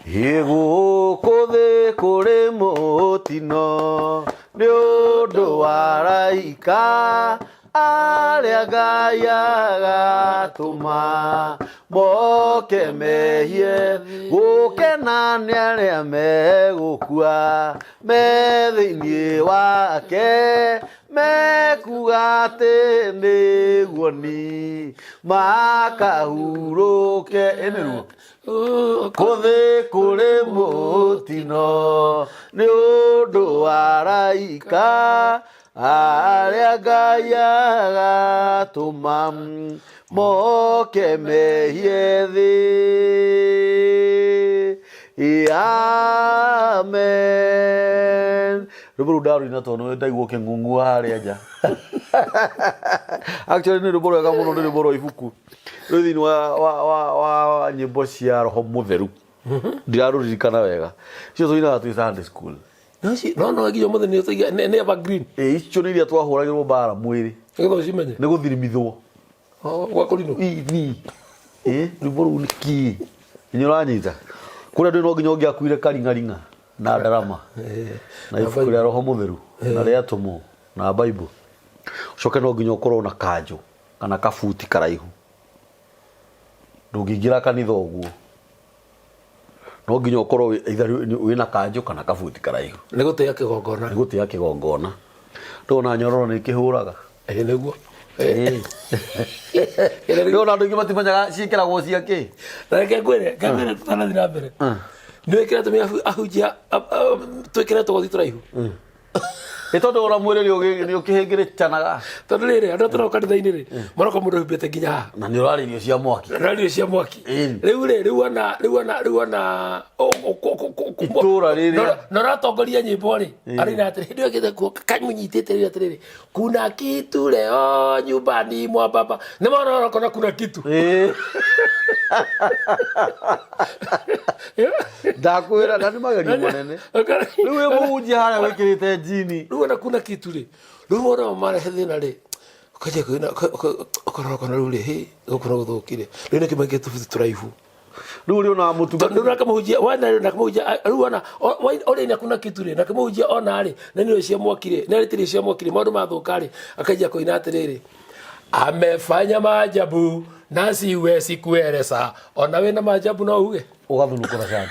Ĩ gũkũ thĩ kũrĩ mũtino nĩ ũndũ wa araika arĩa Ngai agatũma moke mehie gũkena nĩ arĩa megũkua me thĩinĩ wake mekuga atĩ nĩguo ni makahurũke ĩ nĩruo kũthĩ kũrĩ mũtino nĩ ũndũ wa araika arĩa Ngai agatũma moke mehie thĩ. Amen. Rwĩmbo rũu ndarũina tondũ nĩ ndaigua ũkĩng'ung'ua harĩa nja. Actually nĩ rwĩmbo rwega mũno, nĩ rwĩmbo rwa ibuku rwĩ thĩinĩ wa, wa, wa, wa nyĩmbo cia roho mũtheru. Ndirarũririkana wega. Icio tũinaga twĩ Sunday school. No ci- no no nginya ũmũthĩ nĩ ũtaiga nĩ nĩ evergreen. Ĩ icio nĩ iria twahũragĩrwo mbara mwĩrĩ Nĩgetha ũcimenye. nĩ gũthirimithwo. Oh, gwa kũrinũ. Ithi. Ĩ rwĩmbo rũu nĩ kĩ? Nĩ ũranyita? Kũrĩa ndĩ no nginya ũngĩakuire karing'aring'a na ndarama na ibuku rĩa roho mũtheru na rĩa atũmwo na Bible. Ũcoke no nginya ũkorwo na kanjũ kana kabuti karaihu. Ndũngĩingĩra kanitha ũguo. No nginya ũkorwo either wĩna kanjũ kana kabuti karaihu. Nĩ gũtĩa kĩgongona. Nĩ gũtĩa kĩgongona. Ndona nyororo nĩ ĩkĩhũraga. Ĩĩ nĩguo. Ndona andũ aingĩ matimenyaga ciĩkĩragwo cia kĩ. Na reke ngwĩre, reke ngwĩre tũtanathiĩ na mbere. Nĩ wĩkĩra tũmĩa ahunjia twĩkĩre tũgothi tũraihu. Ĩ tondũ ona mwĩrĩ nĩ ũkĩhĩngĩrĩcanaga. Tondũ rĩrĩ andũ tũroka kanitha-inĩ rĩ maroka mũndũ ehumbĩte nginya haha. Na nĩ ũrarĩa irio cia mwaki. Na irio cia mwaki. Rĩu rĩ rĩu ona rĩu ona rĩu ona Itũra rĩrĩa. Na ũratongoria nyĩmbo rĩ arĩ atĩrĩ hĩndĩ ĩyo ĩkĩte kuo kanyũnyitĩte rĩrĩ atĩrĩrĩ kuna kitu leo nyumbani mwa baba nĩ mwana ũrokona kuna kitu. Ndakwĩra na nĩ magerio manene. Rĩu wĩ mũhunjia harĩa wĩkĩrĩte njini. Rĩu ona kuna kitu rĩ rĩu wona marehe thĩna rĩ ũkanjia kwĩna ũkarora ũkona rĩu rĩ hĩ gũkũ no gũthũkire rĩu nĩkĩ maingĩ tũbuti tũraihu. Rĩu ũrĩ ona mũtungatĩri. Rĩu nake mũhunjia wana rĩ nake mũhunjia rĩu ona ũrĩ na kuna kitu rĩ nake mũhunjia ona rĩ na nĩ cia mwaki rĩ na rĩtirĩ cia mwaki rĩ maũndũ mathũka rĩ akanjia kũina atĩrĩrĩ amefanya maajabu na siwezi kueleza ona wĩna maajabu no uge Ũgathunũkũra cati.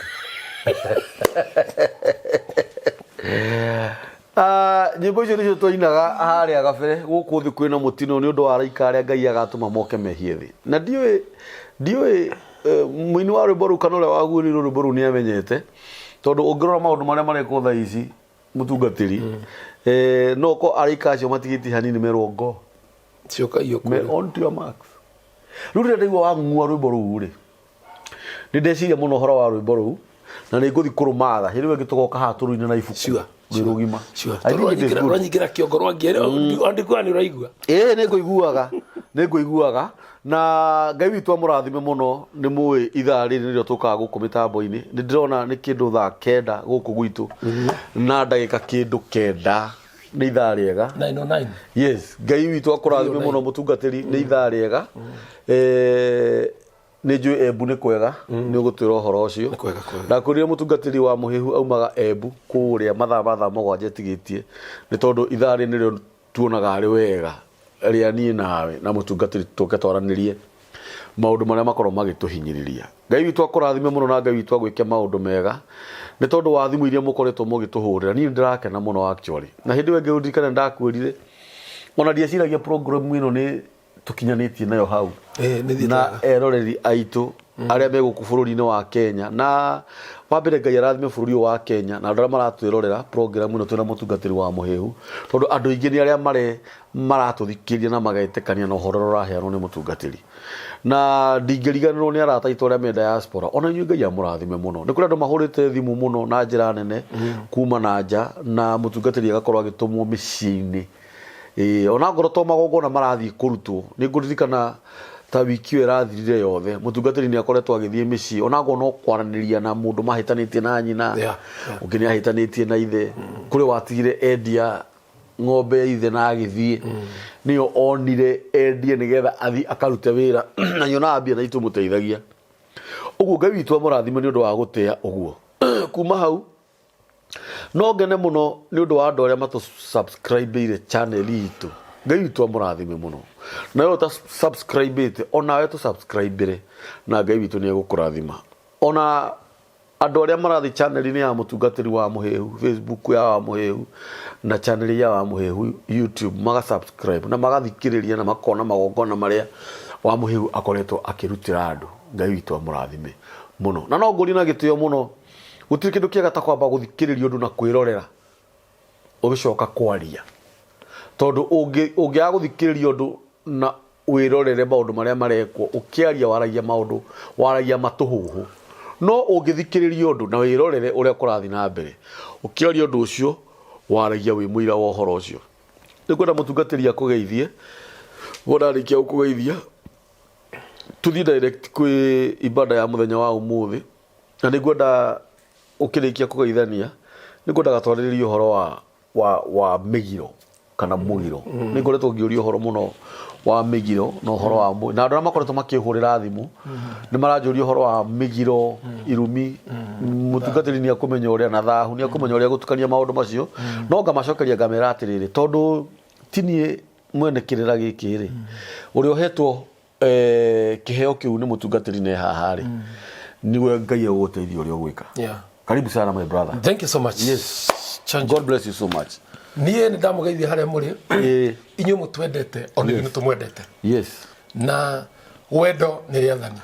Ah, nyĩmbo icio nĩcio twainaga harĩa gabere gũkũ thĩ kwĩna mũtino nĩ ũndũ wa araika arĩa Ngai agatũma moke mehie thĩ na ndiũĩ ndiũĩ eh, mũini wa rwĩmbo rũu kana ũrĩa waguũrĩirwo rwĩmbo rũu nĩ amenyete tondũ ũngĩrora maũndũ marĩa marekwo thaa ici mũtungatĩri eh, no ko araika acio matigĩtie hanini merwo ngo Cokai me on to your marks rĩu rĩrĩa ndaigua wang'ung'ua rwĩmbo rũu rĩ nĩ ndeciria mũno ũhoro wa rwĩmbo rũu na nĩ ngũthiĩ kũrũmatha hĩndĩ ĩyo ĩngĩ tũgoka haha tũrũine na ibuku Sure, rwĩ rũgima Sure. I think it is good. Rwanyingĩra kĩongo rwangia andĩkua nĩ ũraigua. Ĩĩ nĩ ngũiguaga nĩ ngũiguaga na Ngai witũ amũrathime mũno nĩ mũĩ ithaa rĩrĩ nĩrĩo tũkaga gũkũ mĩtambo-inĩ nĩ ndĩrona nĩ kĩndũ thaa kenda gũkũ gwitũ na ndagĩka kĩndũ kenda nĩ ithaa rĩega 909. Yes, Ngai witũ akũrathime mũno mũtungatĩri nĩ ithaa rĩega. Eh, nĩ njũĩ Embu nĩ kwega nĩ ũgũtwĩra ũhoro ũcio. Nĩ kwega, kwega. Ndakwĩrire mũtungatĩri wa mũhĩhu aumaga Embu kũrĩa mathaa ma thaa mũgwanja ĩtigĩtie nĩ tondũ ithaa rĩrĩ nĩrĩo tuonaga arĩ wega rĩa niĩ nawe na mũtungatĩri tũke twaranĩrie maũndũ marĩa makorwo magĩtũhinyĩrĩria. Ngai witũ akũrathime mũno na Ngai witũ agwĩke maũndũ mega nĩ tondũ wa thimũ iria mũkoretwo mũgĩtũhũrĩra. Niĩ nĩ ndĩrakena mũno actually. Na hĩndĩ ĩyo ĩngĩ ũririkane nĩ ndakwĩrire ona ndieciragia program ĩno nĩ tũkinyanĩtie nayo hau Eh, nĩ thiĩte na wega. eroreri aitũ arĩa me gũkũ bũrũri-inĩ wa Kenya na wa mbere Ngai arathime bũrũri ũyũ wa Kenya na andũ arĩa maratwĩrorera program ĩno twĩna mũtungatĩri wa mũhĩhu tondũ andũ aingĩ nĩ arĩa mare maratũthikĩrĩria na magetĩkania na ũhoro ũrĩa ũraheanwo nĩ mũtungatĩri na ndingĩriganĩrwo nĩ arata aitũ arĩa me diaspora ona inyuĩ Ngai amũrathime mũno nĩ kũrĩ andũ mahũrĩte thimũ mũno na njĩra nene kuma na nja na mũtungatĩri agakorwo agĩtũmwo mĩciĩ-inĩ Ĩĩ, ona ngorwo to magongona marathiĩ kũrutwo nĩ ngũririkana ta wiki ĩyo ĩrathirire yothe mũtungatĩri nĩ akoretwo agĩthiĩ mĩciĩ ona ngorwo no kwaranĩria na mũndũ mahĩtanĩtie na nyina ũngĩ nĩ ahĩtanĩtie na ithe kũrĩ watigire endia ng'ombe ya ithe na agĩthiĩ nĩyo onire endie nĩgetha athiĩ akarute wĩra na nyonaga mbia na itũmũteithagia. Ũguo Ngai witũ amũrathime nĩ ũndũ wa gũtĩa ũguo. Kuma hau no ngene mũno nĩ ũndũ wa andũ arĩa matũ subscribe channel itũ. Ngai witũ amũrathime mũno. Nawe ũta subscribe onawe tũ subscribe na Ngai witũ nĩ egũkũrathima. Ona andũ arĩa marathiĩ channel-inĩ ya mũtungatĩri wa mũhĩhu Facebook ya wa mũhĩhu na channel ya wa mũhĩhu YouTube maga subscribe na magathikĩrĩria na makona magongona marĩa wa mũhĩhu akoretwo akĩrutĩra andũ. Ngai witũ amũrathime mũno. Na no ngũrie na gĩtĩo mũno, gũtirĩ kĩndũ kĩega ta kwamba gũthikĩrĩria ũndũ na kwĩrorera ũgĩcoka kwaria, tondũ ũngĩaga gũthikĩrĩria ũndũ na wĩrorere maũndũ marĩa marekwo ũkĩaria waragia maũndũ waragia matũhũhũ. No ũngĩthikĩrĩria ũndũ na wĩrorere ũrĩa kũrathiĩ na mbere ũkĩaria ũndũ ũcio waragia wĩ mũira wa ũhoro ũcio. Nĩngwenda mũtungatĩri akũgeithie, wona arĩkia gũkũgeithia tũthiĩ direct kwĩ ibada ya mũthenya wa ũmũthĩ, na nĩngwenda ũkĩrĩkia kũgeithania nĩngwendaga twarĩrĩrie ũhoro wa mĩgiro kana mũgiro. Nĩ ngoretwo ngĩũria ũhoro mũno wa mĩgiro na ũhoro wa na andũ arĩa makoretwo makĩhũrĩra thimũ nĩ maranjũria ũhoro wa mĩgiro, irumi. Mũtungatĩri nĩ akũmenya ũrĩa na thahu, nĩ akũmenya ũrĩa gũtukania maũndũ macio, no ngamacokeria ngamera atĩrĩrĩ, tondũ ti niĩ mwene kĩrĩra gĩkĩ rĩ, ũrĩa ũhetwo kĩheo kĩu nĩ mũtungatĩri ne haha rĩ, nĩwe Ngai egũgũteithia ũrĩa ũgwĩka. Karibu sana my brother. Thank you so much. Yes. Chanjo. God bless you so much. Niĩ nĩ ndamũgeithia harĩa mũrĩ. Inyuĩ mũtwendete ona ithuĩ nĩ tũmwendete. Yes. Na wendo nĩ rĩathani.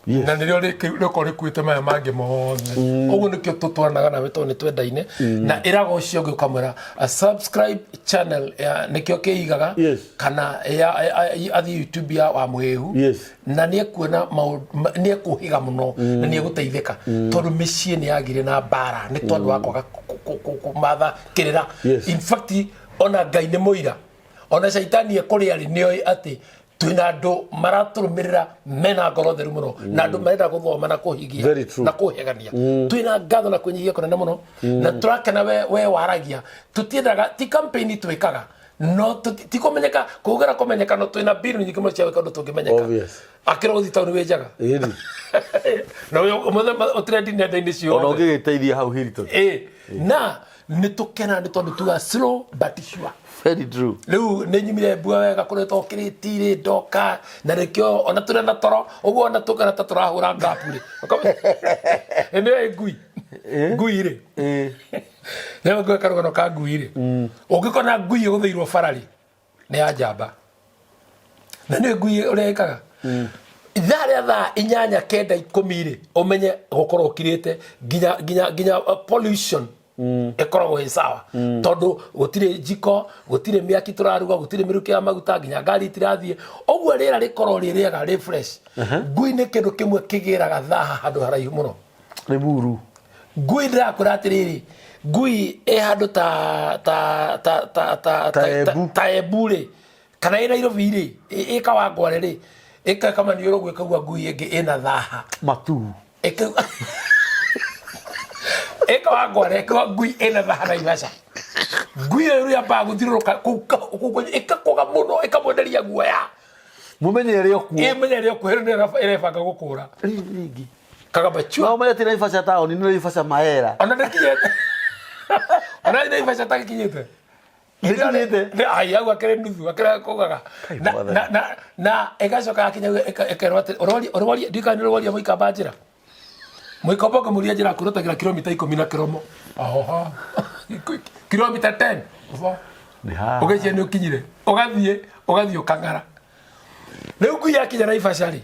Yes. Na nĩrĩo rĩkoragwo rĩkuĩte maya mangĩ mothe. Ũguo nĩkĩo tũtwaranaga nawe tondũ nĩ twendaine. Na ĩraga ũcio ũngĩ ũkamwĩra a subscribe channel ya nĩkĩo kĩigaga. Yes. Kana athiĩ YouTube ya wa Mũhĩhu. Yes. Na nĩ ekuona nĩ ekũhĩga mũno na nĩ egũteithĩka. Tondũ mĩciĩ nĩ yagire na mbara nĩ tondũ wa kwaga kũmatha kĩrĩra. Yes. In fact ona Ngai nĩ mũira. Ona caitani ekũrĩa rĩ nĩoĩ atĩ twĩna andũ maratũrũmĩrĩra mena ngoro theru mũno na andũ marenda gũthoma na kũhigia Very true. na kũhegania. Twĩna ngatho na kwĩnyihia kũnene mũno na tũrakena we waragia. Tũtiendaga ti campaign twĩkaga no ti kũmenyeka kũhũthĩra kũmenyeka no twĩna mbinu nyingĩ mũno cia gwĩka ũndũ tũngĩmenyeka. Obvious. Akĩra gũthiĩ taũni wĩ njaga. Ĩni. Na wĩ ũmũthĩ ũtrendi nenda-inĩ ciothe. Ona ũngĩgĩteithia hau Hilton. Na nĩ tũkenaga nĩ tondũ tuga slow but sure. Very true. Rĩu nĩ nyumire mbua wega kũrĩa tokĩrĩti rĩ ndoka na nĩkĩo ona tũrĩ na toro ũguo ona tũkana ta tũrahũra ngapu rĩ. Nĩ ngui. Ngui rĩ. Rĩu ngui karũgano ka ngui rĩ. Ũngĩkona ngui ĩgũthĩirwo bara rĩ nĩ ya njamba. Na nĩ ngui ũrĩa ĩkaga. Ithaa rĩa thaa 8 9 10 rĩ ũmenye gũkorwo ũkirĩte nginya pollution ĩkoragwo ĩ sawa tondũ gũtirĩ njiko, gũtirĩ mĩaki tũraruga, gũtirĩ mĩrukĩ ya maguta, nginya ngari itirathiĩ, ũguo rĩera rĩkorwo rĩ rĩega rĩ fresh. Ngui nĩ kĩndũ kĩmwe kĩgĩraga thaha handũ haraihu mũno. Nĩ buru. Ngui ndĩrakwĩra atĩrĩrĩ, ngui ĩ handũ ta ta ta ta ta Ta Embu. ta Embu rĩ, kana ĩ Nairobi rĩ, ĩ Kawangware rĩ, ĩkeka maniũrũ ũguo ĩkaigua ngui ĩngĩ ĩna thaha. Matu. Ĩkawangware ĩkaigua ngui ĩna thaha Naivasha. Ngui ĩyo rĩu yambaga gũthiũrũrũka kũu ĩkakũga mũno ĩkamwenderia guoya. Mũmenye ĩrĩ o kuo. Ĩmenye ĩrĩ o kuo, hĩndĩ ĩyo ĩrebanga gũkũra. Rĩngĩ. Kagamba chua. No ũmenye ti Naivasha taũni, nĩ Naivasha maera. Ona ndĩkinyĩte. Ona Naivasha takinyĩte. Ndĩkinyĩte. Ai, hau akĩrĩ nuthu, akĩrĩ kũgaga. Kai Na, mwathani. na ĩgacoka yakinya ĩkerwo atĩ, ũroria, ndiũĩ kana nĩ ũroria mũikamba njĩra. Mũikamba ũngĩmũria njĩra akũrutagĩra kilomita 10 na kĩromo. Oho. Kilomita 10. Oho. Nĩ haha. Ũgĩciria nĩ ũkinyire. Ũgathiĩ, ũgathiĩ ũkang'ara. Rĩu ngui yakinya Naivasha rĩ,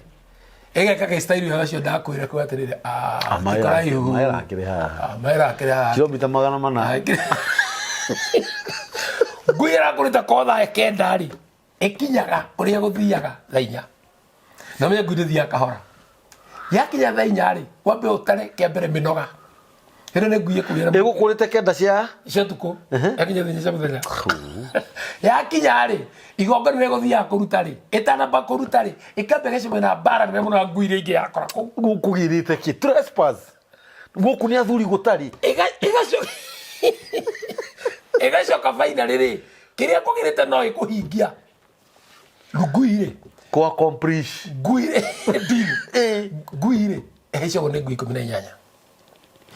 ĩgeka gĩstairi ũcio ũcio ndakwĩra kuga atĩrĩrĩ, ti kũraihu. Maera akĩrĩ haha. Maera akĩrĩ haha. Kilomita 400. Ngui ĩrakũrĩte ko thaa 9 rĩ, ĩkinyaga kũrĩa gũthiaga thaa 4. Na ũmenye ngui ndĩthiaga kahora. Yakinya thaa 4 rĩ, wambe ũtare kĩa mbere mĩnoga. Ĩno nĩ ngui ĩkũgĩra Ĩgũkũrĩte 9 cia cia ũtukũ. Yakinya thaa 4 cia mũthenya. Yakinya rĩ, igongona rĩrĩa ĩgũthiaga kũruta rĩ, ĩtanamba kũruta rĩ, ĩkamba ĩgacemania na mbara nene mũno ya ngui iria ingĩ yakora kũu. Gũkũgĩrĩte kĩ? Trespass. Gũkũ nĩ athuri gũtarĩ. Ĩgacoka finally rĩ, kĩrĩa kũgĩrĩte no ĩkũhingia. Ngui rĩ. Kũ accomplish. Ngui rĩ, deal. Ngui rĩ. Ĩhaicagwo nĩ ngui 18.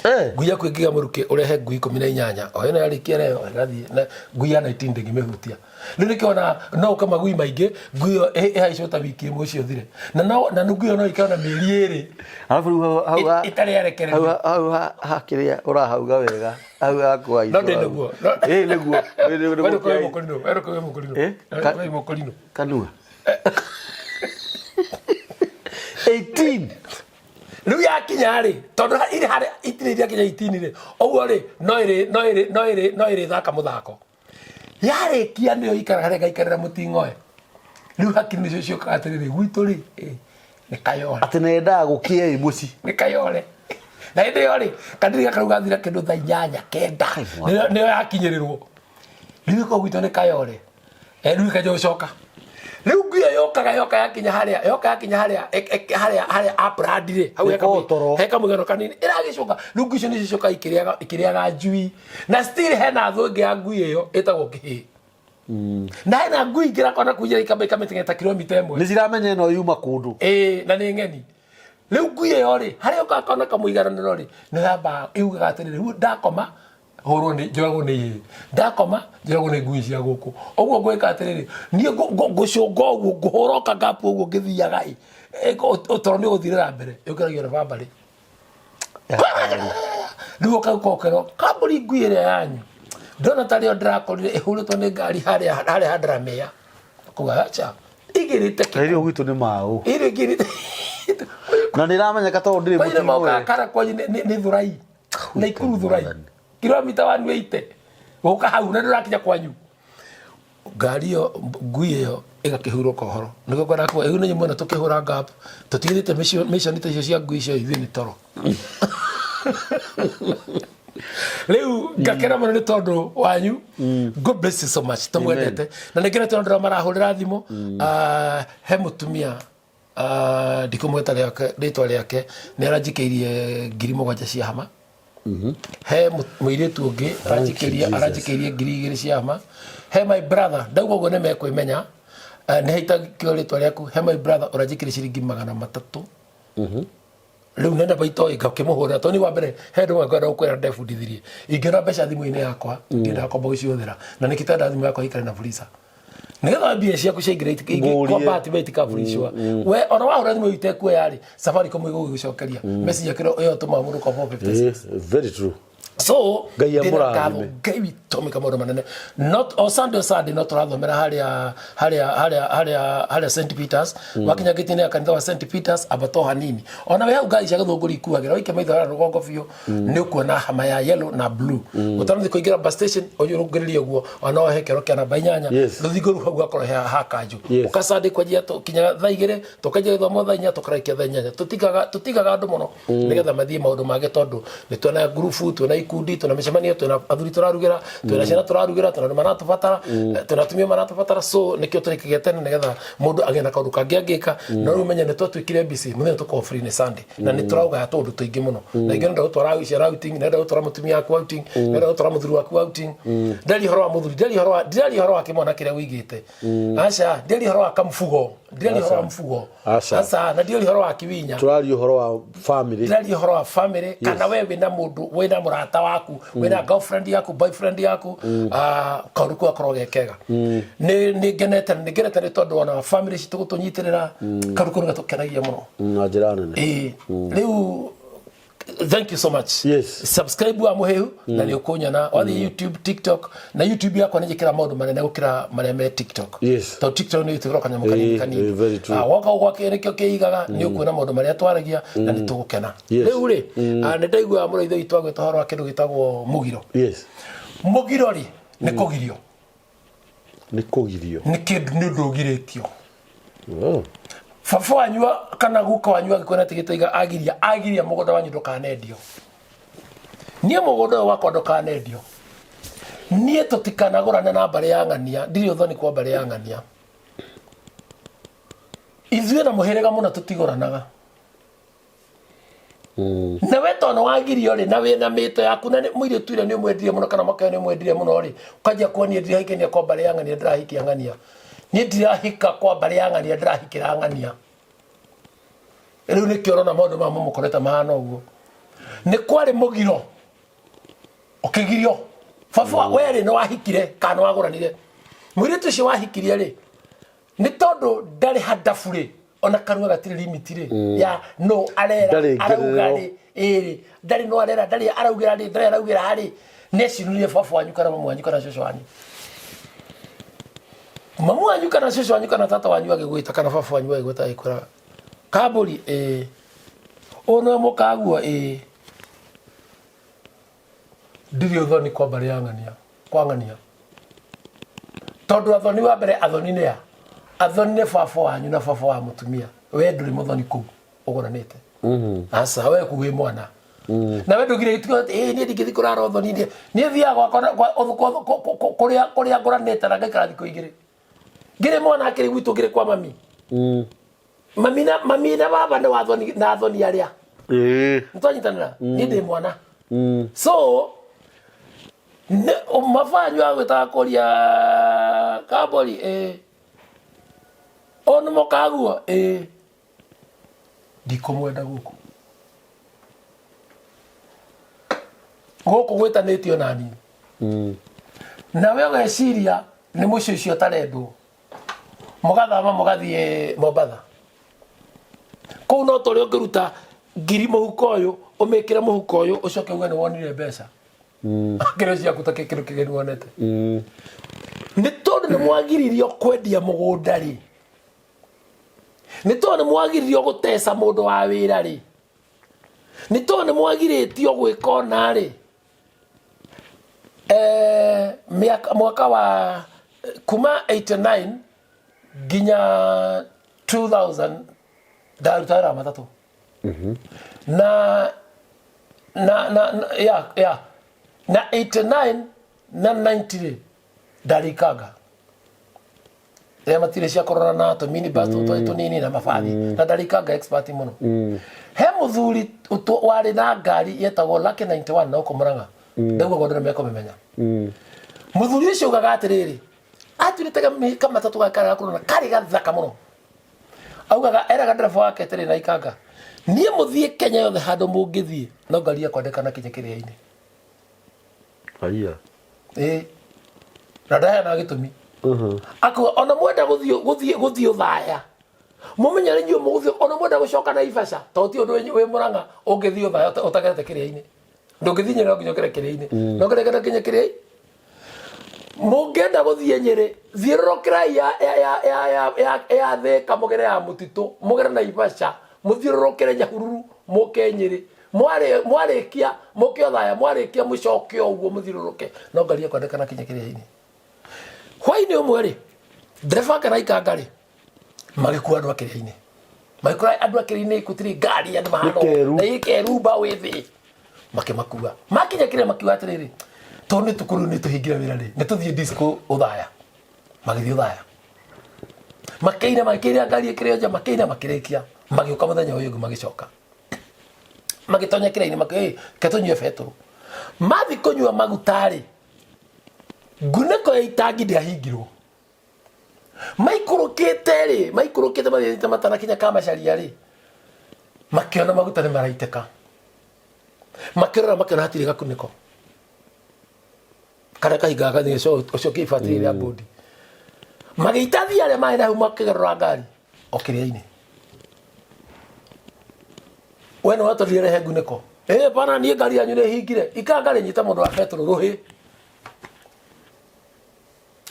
Eh. Ngui yaku ĩngĩgĩa mũrukĩ, ũrehe ngui 18, o ĩno yarĩkia reo ĩgathiĩ na ngui ya 19 ndĩngĩmĩhutia. Rĩu nĩkĩo ona no ũke magui maingĩ, ngui ĩyo ĩhaicwo ta wiki ĩmwe ũcio ũthire, na no na ngui ĩyo no ĩikare na mĩeri 2 Arabu rĩu hau hau ĩtarĩ yarekererio. Hau hau ha kĩrĩa ũrahauga wega hau hakwa. No ndĩ nĩguo. Ĩ nĩguo. We ndũkoe mũkũrinũ, we ndũkoe mũkũrinũ. Eh? We ndũkoe mũkũrinũ. Kanua 18. Rĩu yakinya rĩ, tondũ irĩ harĩa itirĩ iriakinya 18 rĩ, ũguo rĩ, no ĩrĩ no ĩrĩ no ĩrĩ no ĩrĩthaka mũthako. Yarĩkia nĩyo ikaraga harĩa ĩgaikarĩra mũting'oe. Rĩu hakiri nĩcio ciũkaga atĩrĩrĩ, gwitũ rĩ, nĩ Kayole. Atĩ nendaga gũkĩe ĩ mũciĩ. Nĩ Kayole. Na hĩndĩ ĩyo rĩ, kadiri gaka rĩu gathira kĩndũ thaa 8, 9, nĩyo yakinyĩrĩrwo. Rĩu ĩkorwo gwitũ nĩ Kayole. Rĩu ĩkanjia gũcoka. Rĩu ngui ĩyo yokaga yoka yakinya harĩa, yoka yakinya harĩa, harĩa harĩa upland rĩ, hau Ĩkorwo toro. he kamũgero kanini, ĩragĩcoka. Rĩu ngui icio nĩcio cicokaga ikĩrĩaga njui. Na still hena thũ ĩngĩ ya ngui ĩyo ĩtagwo kĩhĩĩ. Na hena ngui ingĩ ĩrakona kuu njĩra ikamĩteng'eria ta kilomita 1. Nĩ ciramenya ĩno yuma kũndũ. Ĩĩ, na nĩ ng'eni. Rĩu ngui ĩyo rĩ, harĩa ũkaga kona kamũigananĩro rĩ, nĩ yambaga yugaga atĩrĩrĩ, rĩu ndakoma hũrwo nĩ njũragwo nĩ ihĩĩ, ndakoma njũragwo nĩ ngui cia gũkũ. Ũguo ngwĩka atĩrĩrĩ, niĩ ngũcũnga ũguo, ngũhũra o kagapu ũguo ngĩthiaga ĩ, toro nĩ ũgũthirĩra mbere, yũkĩragio nĩ bambarĩ. Rĩu ũkaũka ũkerwo kambũri ngui ĩrĩa yanyu ndona tarĩo ndĩrakorire ĩhũrĩtwo nĩ ngari harĩa harĩa handaramĩa kuga acha igĩrĩte Na irio gwitũ nĩ maũ. Irio igĩrĩte. Na nĩ ĩramenyeka tondũ ndĩrĩ kwanyu nĩ mokaga mũting'oe. Kana kwanyu nĩ thurai na ikuru thurai kilomita 180 gũka hau na ndũrakinya kwanyu, ngari ĩyo, ngui ĩyo ĩgakĩhurũka ũhoro. Nĩguo ngwenda kuga ĩu nĩ mwena tũkĩhũra gap tũtigithĩte mission ta icio cia ngui icio, ithuĩ nĩ toro. Rĩu ngakena mũno nĩ tondũ wanyu. God bless you so much. Tũmwendete na nĩ ngenete tondũ marahũrĩra thimũ. Ah, he mũtumia, ah, ndikũmweta rĩtwa rĩake, nĩ aranjikĩirie 7,000 cia hama. He mũirĩtu ũngĩ aranjikĩria Jesus. Aranjikĩirie 2,000 cia hama. He my brother, ndauga ũguo nĩ mekwĩmenya. Eh, nĩ haitakio rĩtwa rĩaku. He my brother ũranjikĩria ciringi 300. Rĩu nenda baito ngakĩmũhũrĩra tondũ ni wa mbere he ndũ ngwenda gũkwĩra ndebundithirie ingĩona mbeca thimũ-inĩ yakwa ndiendaga kwamba gũcihũthĩra, na nĩkĩ tenda thimũ yakwa ikare na freezer nĩgetha mbia ciaku ciaingĩra Ngũrie. kwa bahati we itikaburicwa. We ona wahũra thimũ itekuoya rĩ, Safaricom ĩgũgĩgũcokeria message yakĩro ĩyo tũmaga mũndũ kwa 456. Eh, very true. So Ngai ndĩna amũrathime. ngatho Ngai witũ mĩka maũndũ manene. Not o Sunday, o Sunday no tũrathomera harĩa harĩa harĩa harĩa harĩa St Peters. Wakinya gĩtĩ-inĩ ya kanitha wa St Peters, ambata o hanini, ona wĩ hau ngari cia gĩthũngũri ikuagĩra, waikia maitho harĩa rũgongo biũ nĩ ũkuona hama ya yellow na blue. Ũtanathiĩ kũingĩra bus station, ũrũngĩrĩrie ũguo, ona no he kĩoro kĩa namba 8. Rũthingo rũu hau gakorwo he ha kanjũ. Ũka Sunday kwanjia kinya thaa 2, tũkanjia gĩthomo thaa 4, tũkarĩkia thaa 8. Tũtigaga andũ mũno nĩgetha mathiĩ maũndũ mangĩ, tondũ nĩ twĩna ngurubu, twĩna ikundi, twĩna mĩcemanio, twĩna athuri tũrarugĩra, twĩna ciana tũrarugĩra, twĩna andũ maratũbatara, twĩna atumia maratũbatara. So nĩkĩo tũrĩkagia tene nĩgetha mũndũ agĩe na kaũndũ kangĩ angĩka. No rĩu menye nĩ twatuĩkire busy, mũthenya tũkorwo free nĩ Sunday, na nĩ tũraũgaya tũũndũ tũingĩ mũno. Na ingĩ nenda gũtwara ciana outing, nenda gũtwara mũtumia waku outing, nenda gũtwara mũthuri waku outing. Ndĩraria ũhoro wa mũthuri, ndĩraria ũhoro wa ndĩraria ũhoro wa kĩmwana kĩrĩa ũigĩte. Aca, ndĩraria ũhoro wa kambugo, ndĩraria ũhoro wa mbugo. Aca. Aca, na ndĩraria ũhoro wa kiwinya. Tũraria ũhoro wa family. Ndĩraria ũhoro wa family, kana we wĩna mũndũ, wĩna mũrata waku, wĩna girlfriend yaku, boyfriend yaku, ah, kaũndũ kau gakorwo ge kega. Nĩ ngenete nĩ tondũ ona family citũ gũtũnyitĩrĩra, kaũndũ kau nĩ gatũkenagia mũno. Na njĩra nene. Ĩĩ, rĩu thank you so much. Subscribe wa Mũhĩhu na nĩ ũkũnyona wathiĩ YouTube, TikTok. Na YouTube yakwa nĩ njĩkĩra maũndũ manene gũkĩra marĩa me TikTok, tondũ TikTok nĩ ĩtĩkĩra kanyamũ kanini kanini. Very true. Ah, woka gwake nĩkĩo kĩigaga nĩ ũkuona maũndũ marĩa twaragia na nĩ tũgũkena. Rĩu rĩ, ah, nĩ ndaigua mũrũ ithe witũ agwĩta ũhoro wa kĩndũ gĩtagwo mũgiro. Mũgiro rĩ, nĩ kũgirio. Nĩ kũgirio. Nĩ kĩndũ, nĩ ũndũ ũgirĩtio. Oh. Baba wanyu kana guka wanyu angĩkorwo atigĩte iga agiria mũgũnda wanyu ndũkanendio, niĩ mũgũnda ũyũ wakwa ndũkanendio, niĩ tũtikanagũrane na mbarĩ ya ng'ania, ndirĩ ũthoni kwa mbarĩ ya ng'ania, ithuĩ na mũhĩrĩga mũna tũtigũranaga. Na we tondũ wagirio rĩ, na wĩna mĩto yaku, na mũirĩtu ũrĩa nĩ ũmwendire mũno kana mwaka ũyũ nĩ ũmwendire mũno rĩ, ũkanjia kuonia ndirahikania kwa mbarĩ ya ng'ania, ndĩrahikia ng'ania, niĩ ndirahika kwa mbarĩ ya ng'ania, ndĩrahikĩra ng'ania. Rĩu nĩkĩo ũrona maũndũ maya mamũkorete mahana ũguo. Nĩ kwarĩ mũgiro ũkĩgirio. Baba werĩ nĩ wahikire kana nĩ wagũranire. Mũirĩtu ũcio wahikirie rĩ, nĩ tondũ ndarĩ handabu rĩ, ona kanua gatirĩ limit rĩ ya no arera Ndarĩ arauga ngerero. rĩ ĩrĩ ndarĩ no arera ndarĩ araugĩra rĩ ndarĩ araugĩra rĩ nĩ ecirire baba wanyu kana mamu wanyu kana cũcũ wanyu mamu wanyu kana cũcũ wanyu kana tata wanyu agĩgwĩta kana baba wanyu agĩgwĩta agĩkwĩra kambũri ĩĩ ũyũ nĩwe mũkaguo ĩĩ ndirĩ ũthoni kwa mbarĩ ya ng'ania kwa ng'ania tondũ athoni wa mbere athoni nĩ a athoni nĩ baba wanyu na baba wa mũtumia we ndũrĩ mũthoni kũu ũgũranĩte aca we kuu wĩ mwana na we ndũgire gĩtugo atĩ ĩ niĩ ndingĩthiĩ kũrara ũthoni-inĩ niĩ thiaga gwakwa na- gwa- ũth- kwa- kũ- kũ- kũ- kũrĩa kũrĩa ngũranĩte na ngaikara thikũ igĩrĩ ngĩrĩ mwana akĩrĩ gwitũ ngĩrĩ kwa mami mami na mami na baba nĩ wathoni na athoni arĩa Ĩĩ. nĩtwanyitanĩra niĩ ndĩ mwana so mabanyu agwĩtaga kũria kambori ĩ ũyũ nĩ mũkaguo ĩ ndikũmwenda gũkũ gũkũ gwĩtanĩtio nani nawe ũgeciria nĩ mũciĩ ũcio ũtarendwo mũgathama mũgathiĩ Mombatha kũu no tũrĩa ũngĩruta ngiri mũhuko ũyũ ũmĩkĩre mũhuko ũyũ ũcoke uge nĩ wonire mbeca kĩrĩa ciaku ta kĩndũ kĩgeni wonete nĩ tondũ nĩ mwagiririo kwendia mũgũnda rĩ nĩ tondũ nĩ mwagiririo gũteca mũndũ wa wĩra rĩ nĩ tondũ nĩ mwagirĩtio gwĩka ona rĩ eh, mĩaka- mwaka wa kuma 89 nginya 2000 ndaruta wĩra wa matatũ na na na na ya ya na 89 na 90 rĩ ndarĩ ikanga rĩrĩa matirĩ cia kũrora na tũmini bus tũtũ tũnini na mabathi na ndarĩ ikanga expert mũno he mũthuri warĩ na ngari yetagwo Lucky 91 na gũkũ Murang'a ndauga andũ nĩ mekũmĩmenya mũthuri ũcio augaga atĩrĩrĩ aturĩte kamatatũ gake karĩa gakũrũ na karĩ gathaka mũno augaga eraga ndereba wake atĩrĩ na ikanga niĩ mũthiĩ Kenya yothe handũ mũngĩthiĩ no ngari yakwa ndĩkanakinye kĩrĩa-inĩ Aya. ĩĩ na ndaheanaga gĩtũmi akauga ona mwenda gũthiĩ gũthiĩ gũthiĩ ũthaya mũmenye nĩ inyuĩ mũgũthiĩ ona mwenda gũcoka Naivasha tondũ ti ũndũ wĩ Mũrang'a ũngĩthiĩ ũthaya ũtagerete kĩrĩa-inĩ ndũngĩthiĩ Nyĩrĩ no nginya ũgere kĩrĩa-inĩ no nginya nginya kĩrĩa mũngĩenda gũthiĩ Nyĩrĩ thiũrũrũkĩrai ya ya ya ya ya ya ya Thĩka mũgere ya mũtitũ mũgere Naivasha mũthiũrũrũkĩre Nyahururu mũke Nyĩrĩ Mwarĩ- mwarĩkia mũke Othaya mwarĩkia mũcoke o ũguo mũthiũrũrũke no ngari yakwa ndĩkanakinye kĩrĩa-inĩ hwainĩ ũmwe rĩ ndereba ake na ikanga rĩ magĩkua andũ a kĩrĩa-inĩ magĩkora andũ a kĩrĩa-inĩ gũtirĩ ngari andũ mahana ũũ. Nĩ keru. Na ĩ kerumba wĩ thĩ makĩmakua makinya kĩrĩa makiuga atĩrĩrĩ tondũ nĩ tukũ rĩu nĩ tũhingire wĩra rĩ nĩ tũthiĩ disco ũthaya magĩthiĩ ũthaya makĩina makĩina ngari ĩkĩrĩ nja makĩina makĩrĩkia magĩũka mũthenya ũyũ ũngĩ magĩcoka magĩtonya kĩrĩa-inĩ makĩ "Ĩ, reke tũnyue betũrũ mathi kũnyua maguta rĩ ngunĩko ya itangi ndĩahingirwo maikũrũkĩte rĩ maikũrũkĩte mathiĩte matanakinya kamacaria rĩ makĩona maguta nĩ maraitĩka makĩrora makĩona hatirĩ gakunĩko karĩa kahingaga gathĩ ũcokie ibati rĩa bodi magĩita thia arĩa marĩ na hau makĩgarũra ngari o kĩrĩa-inĩ we nĩ watũrire rehe ngunĩko ĩ bana niĩ ngari yanyu nĩ hingire ikanga rĩnyita mũndũ wa betũrũ rũhĩ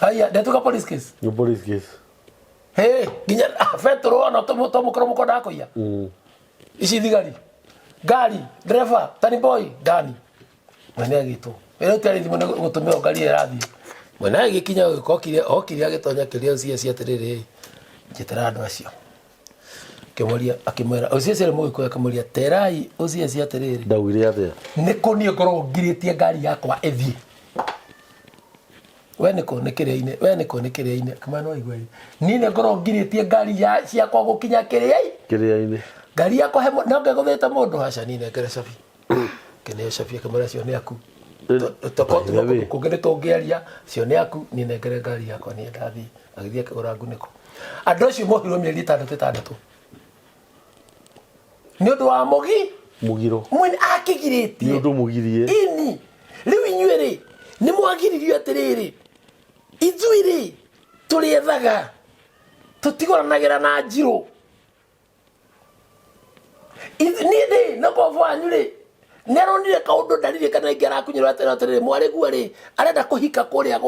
haya ndatuka police case Nĩ police case. Hey, nginya betũrũ ona tũmũkorwo mũkwendaga kũiya ici thigari ngari ndereba tani boy ndani mwene agĩtwo wĩra ũtiarĩ thimũ nĩ gũtũmĩrwo ngari ĩyo ĩrathiĩ mwene agĩkinya gũgĩka okire okire agĩtonya akĩũria OCS atĩrĩrĩ njĩtĩra andũ acio akĩmũria akĩmwĩra OCS arĩ mũgĩkũyũ akĩmũria terai OCS atĩrĩrĩ Ndaugire atĩa? nĩ kũ niĩ ngoragwo ngirĩtie ngari yakwa ĩthiĩ we nĩ kũ nĩ kĩrĩa-inĩ we nĩ kũ nĩ kĩrĩa-inĩ akĩmwĩra no igue niĩ nĩ ngoragwo ngirĩtie ngari ya ciakwa gũkinya kĩrĩa-inĩ Kĩrĩa-inĩ. ngari yakwa he no ngegũthĩte mũndũ aca niĩ nengere cabi kĩneo cabi akĩmwĩra cio nĩ aku By the way. kũngĩ nĩ tũngĩaria cio nĩ aku niĩ nengere ngari yakwa niĩ ndathiĩ agĩthiĩ akĩgũra ngunĩko andũ acio mohirwo mĩeri ĩtandatũ ĩtandatũ Nĩ ũndũ wa mũgi Mũgiro. Mwene akĩgirĩtie. Nĩ ũndũ mũgirie. Ini rĩu inyuĩ rĩ, nĩ mwagiririo atĩrĩrĩ, ithuĩ rĩ tũrĩethaga, tũtigũranagĩra na njirũ. Niĩ rĩ na kobo wanyu rĩ, nĩ aronire kaũndũ ndarire kana ingĩ arakunyĩrwo atĩrĩ atĩrĩrĩ, mwarĩguo rĩ arenda kũhika kũrĩa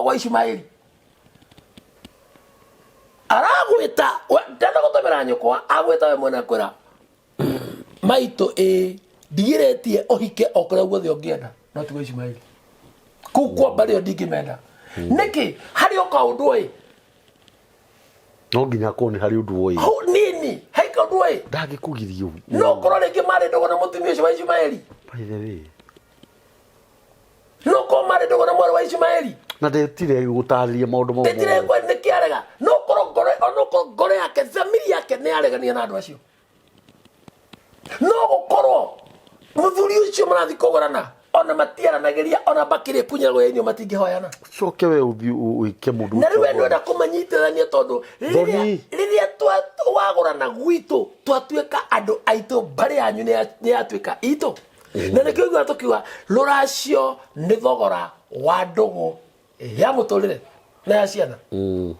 kwa Ishumaeli, aragwĩta ndenda gũtũmĩra nyũkwa, agwĩta we mwene, akwĩra, "Maitũ, ĩ ndigirĩtie ũhike o kũrĩa guothe ũngĩenda, no ti gwa Ishumaeli, kũu kwa mbarĩ ĩyo ndingĩmenda." Nĩkĩ? Harĩ o kaũndũ ĩ. No nginya akorwo nĩ harĩ ũndũ woĩ. Hau nini harĩ kaũndũ ĩ. Ndangĩkũgiria ũguo. No korwo rĩngĩ marĩ ndũgũ na mũtumia ũcio wa Ishumaeli. By the way. No korwo marĩ ndũgũ na mwarĩ wa Ishumaeli. Na ndetire gũtarĩria maũndũ mau. Ndetire mothe. Kwa nĩkĩ arega? No korwo ngoro, no korwo ngoro yake, thamiri yake nĩ yaregania na andũ acio. No gũkorwo mũthuri ũcio marathiĩ kũgũrana ona matiaranagĩria, ona mbakĩrĩ kunyagwo ya irio matingĩhoyana. Coke we ũthiĩ ũike mũndũ Na rĩu ũcio. we ndwenda kũmanyitithania tondũ rĩrĩa Thoni. Rĩrĩa wagũrana gwitũ, twatuĩka andũ aitũ, mbarĩ yanyu nĩ yatuĩka itũ, na nĩkĩo igua tũkiuga rũracio nĩ thogora wa ndũgũ ya mũtũrĩre na ya ciana. Nĩ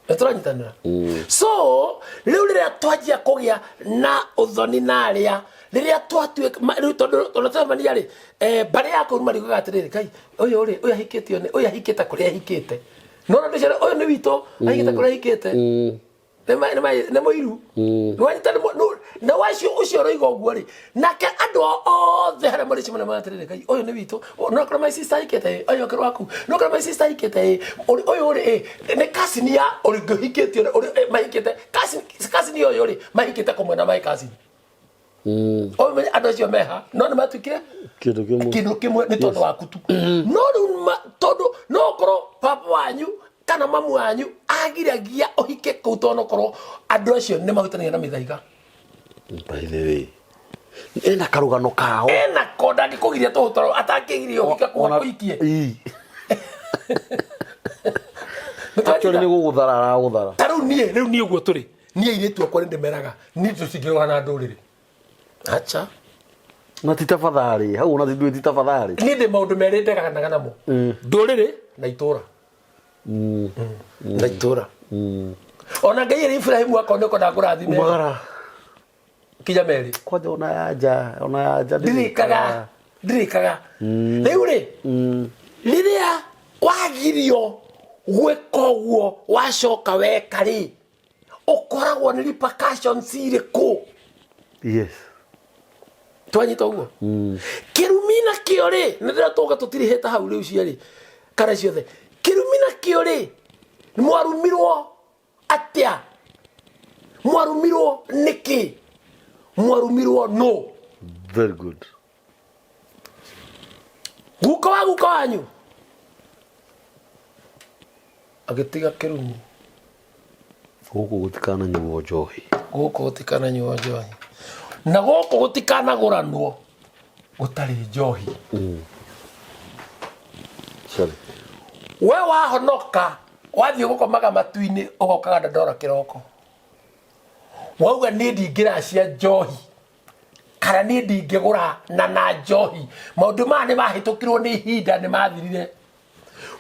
tũranyitanĩra. So rĩu rĩrĩa twanjia kũgĩa na ũthoni na arĩa rĩrĩa twatuĩka rĩu tondũ twamania rĩ, mbarĩ ya kũu mariugaga atĩrĩrĩ, "Kai ũyũ rĩ, ũyũ ahikĩtio nĩ ũyũ, ahikĩte kũrĩa ahikĩte." No na ndũcere ũyũ nĩ witũ, ahikĩte kũrĩa ahikĩte. Nĩ mũiru. Nĩwanyita na wacio ũcio ũroiga ũguo rĩ, nake andũ othe harĩa marĩ cemania mauga atĩrĩrĩ, "Ngai ũyũ nĩ witũ, no korwo my sister ahikĩte ĩ, ũyũ okĩrwo waku, no korwo my sister ahikĩte ĩ, ũyũ rĩ ĩ nĩ cousin ya ũrĩ ũhikĩtio ũrĩ mahikĩte cousin, cousin ũyũ rĩ mahikĩte kũmwe na my cousin." Ũmenye andũ acio meha no nĩ matuĩkire kĩndũ kĩmwe. Kĩndũ kĩmwe nĩ tondũ waku tu. No rĩu tondũ no ũkorwo baba wanyu kana mamu wanyu agiragia ũhike kũu, tondũ onokorwo andũ acio nĩ mahutanagia na mĩthaiga. By the way, ena karũgano kao. Ena ko ndangĩkũgiria tũhũ, tondũ atangĩgiria ũhike kũu akũhikie. Ii. Actually nĩ gũgũthara aragũthara. Ta rĩu niĩ, rĩu niĩ ũguo tũrĩ, niĩ airĩtu akwa nĩ ndĩmeraga, niĩ tũcingĩrũga na ndũrĩrĩ, acha. Na ti tafadhali hau, ona ti tafadhali. Niĩ ndĩ maũndũ merĩ ndeganaga namo, ndũrĩrĩ na itũra, na itũra. Ona Ngai ĩrĩ Ibrahimu akorwo nĩ ũkwenda ngũrathime Umagara. Kinya merĩ. Kwanja ona ya nja, ona ya nja. Ndirikaga, ndirikaga. Rĩu rĩ, rĩrĩa wagirio gwĩka ũguo, wacoka weka rĩ, ũkoragwo nĩ repercussions irĩkũ? Yes. Twanyita ũguo, kĩrumi nakĩo rĩ, nĩ ndĩratũga tũtirihĩte hau rĩu cierĩ kana ciothe. Kĩrumi nakĩo rĩ, mwarumirwo atĩa? Mwarumirwo nĩkĩ? Mwarumirwo no? Very good. Guka wa guka wanyu agĩtiga kĩrumi. Gũkũ gũtikananyuo njohi. Gũkũ gũtikananyuo njohi, na gũkũ gũtikanagũranwo gũtarĩ njohi. Sorry. We wahonoka, wathiĩ gũkomaga matu-inĩ, ũgokaga Dandora kĩroko, wauga, "Niĩ ndingĩracia njohi, kana niĩ ndingĩgũra na njohi." Maũndũ maya nĩ mahĩtũkirwo nĩ ihinda, nĩ mathirire.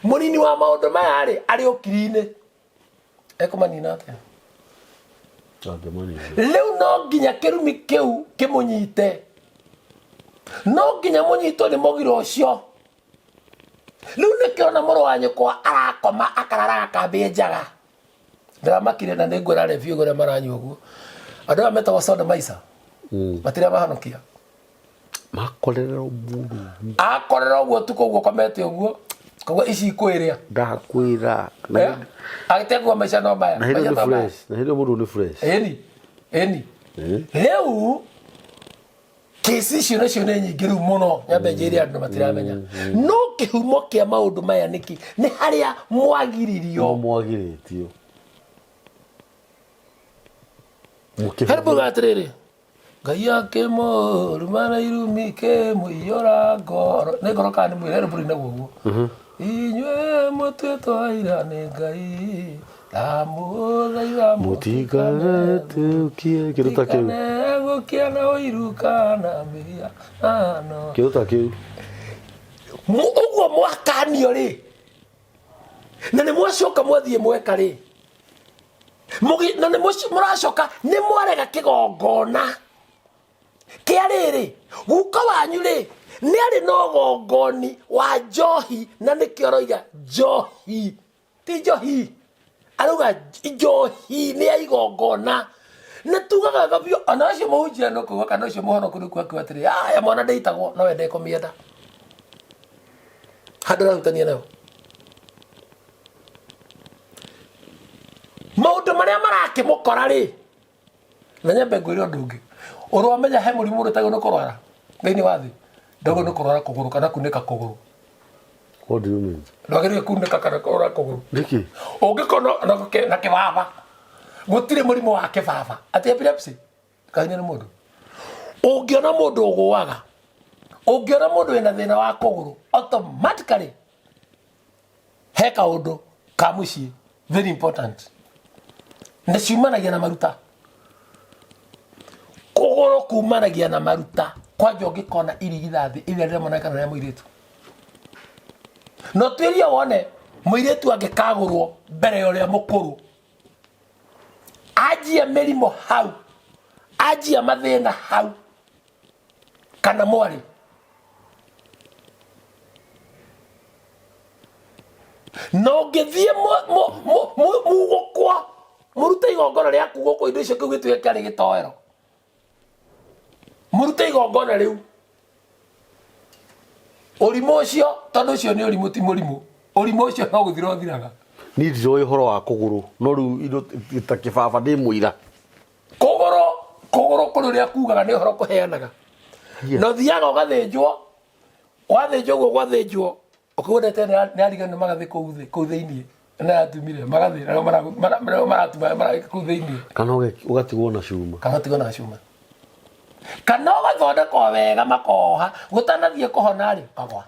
Mũnini wa maũndũ maya rĩ, arĩ ũkiri-inĩ, ekũmanina atĩa? Ndangĩmanina. Rĩu no nginya kĩrumi kĩu kĩmũnyite, no nginya mũnyitwo nĩ mũgiro ũcio. Rĩu nĩkĩo ona mũrũ wa nyũkwa arakoma akararaga kambĩ njaga. Ndĩramakire na nĩngwĩra review ũrĩa maranyua ũguo. Andũ aya metagwo sodomaica matirĩa mahonokia. Makorerera mũndũ. Akorera ũguo tukũ ũguo komete ũguo, koguo ici ikwĩrĩa. Ndakwĩra na Agĩtegua maica no maya. Na hĩndĩ maica nĩ no maya. fresh, na hĩndĩ mũndũ nĩ fresh. Ĩni, ĩni. Rĩu kĩci icio nacio nĩ nyingĩ rĩu mũno, nyambe njĩre andũ matiramenya. No kĩhumo kĩa maũndũ maya nĩkĩ? Nĩ harĩa mwagiririo. No mwagirĩtio. Harĩ mbuga atĩrĩrĩ, Ngai akĩmũruma na irumi kĩmũiyũra ngoro, nĩ ngoro kana nĩ mwĩrĩ? Harĩ mbũri naguo ũguo, "Inyuĩ mũtuĩtwo aira nĩ Ngai, ndamũthaitha Mũtikanetĩkie kĩndũ ta kĩu. Ũgĩthũkia na ũiru kana mĩhianano. Kĩndũ ta kĩu. Ũguo mwakanio rĩ, na nĩ mwacoka mwathiĩ mweka rĩ, na nĩ mũracoka nĩ mwarega kĩgongona kĩa rĩrĩ, guka wanyu rĩ nĩ arĩ na ũgongoni wa njohi, na nĩkĩo aroiga njohi ti njohi, arauga njohi nĩ ya igongona. Nĩ tugaga wega biũ, ona ũcio mũhunjia nĩ kuga kana ũcio mũhonoku nĩ kuga atĩrĩ, aya mwana ndĩitagwo no we ndekũmĩenda. Handũ arahutania nayo maũndũ marĩa marakĩmũkora rĩ, na nyambe ngwĩre ũndũ ũngĩ. Ũrĩ wamenya he mũrimũ ũrĩtagwo nĩ kũrwara thĩinĩ wa thĩ? Ndagwo nĩ kũrwara kũgũrũ kana kunĩka kũgũrũ. What do you mean? Ndwagĩrĩire kunĩka kana kũrwara kũgũrũ. Nĩkĩ? Ũngĩkorwo na kĩbaba, gũtirĩ mũrimũ wa kĩbaba atĩ epilepsy kaine nĩ mũndũ. Ũngĩona mũndũ ũgũaga, ũngĩona mũndũ wĩna thĩna wa kũgũrũ, automatically he kaũndũ ka mũciĩ very important, na ciumanagia na maruta. Kũgũrũ kumanagia na maruta. Kwanja ũngĩkona irigithathi iria rĩa mwanake kana rĩa mũirĩtu, no tuĩrie wone mũirĩtu angĩkagũrwo mbere ya ũrĩa mũkũrũ, anjia mĩrimũ hau, anjia mathĩna hau, kana mwarĩ. Na ũngĩthiĩ mugũkwo mũrute igongona rĩa kugũkwo, indo icio kĩu gĩtuĩke kĩarĩ gĩtoero, mũrute igongona rĩu, ũrimũ ũcio, tondũ ũcio nĩ ũrimũ ti mũrimũ, ũrimũ ũcio no gũthira ũthiraga. Niĩ ndiroĩ ũhoro wa kũgũrũ, no rĩu indo ta kĩbaba ndĩ mũira. Kũgũrũ, kũgũrũ kũrĩ ũrĩa kugaga nĩ ũhoro kũheanaga. Na ũthiaga ũgathĩnjwo, wathĩnjwo ũguo gwathĩnjwo ũkĩwendete nĩ ariganu magathĩ kũu thĩ kũu thĩinĩ, nĩ aratumire magathĩ nĩo maratuma kũu thĩinĩ. Kana ũgatigwo na cuma. Kana ũgatigwo na cuma, kana ũgathondekwo wega makoha, gũtanathiĩ kũhona rĩ, ũkagwa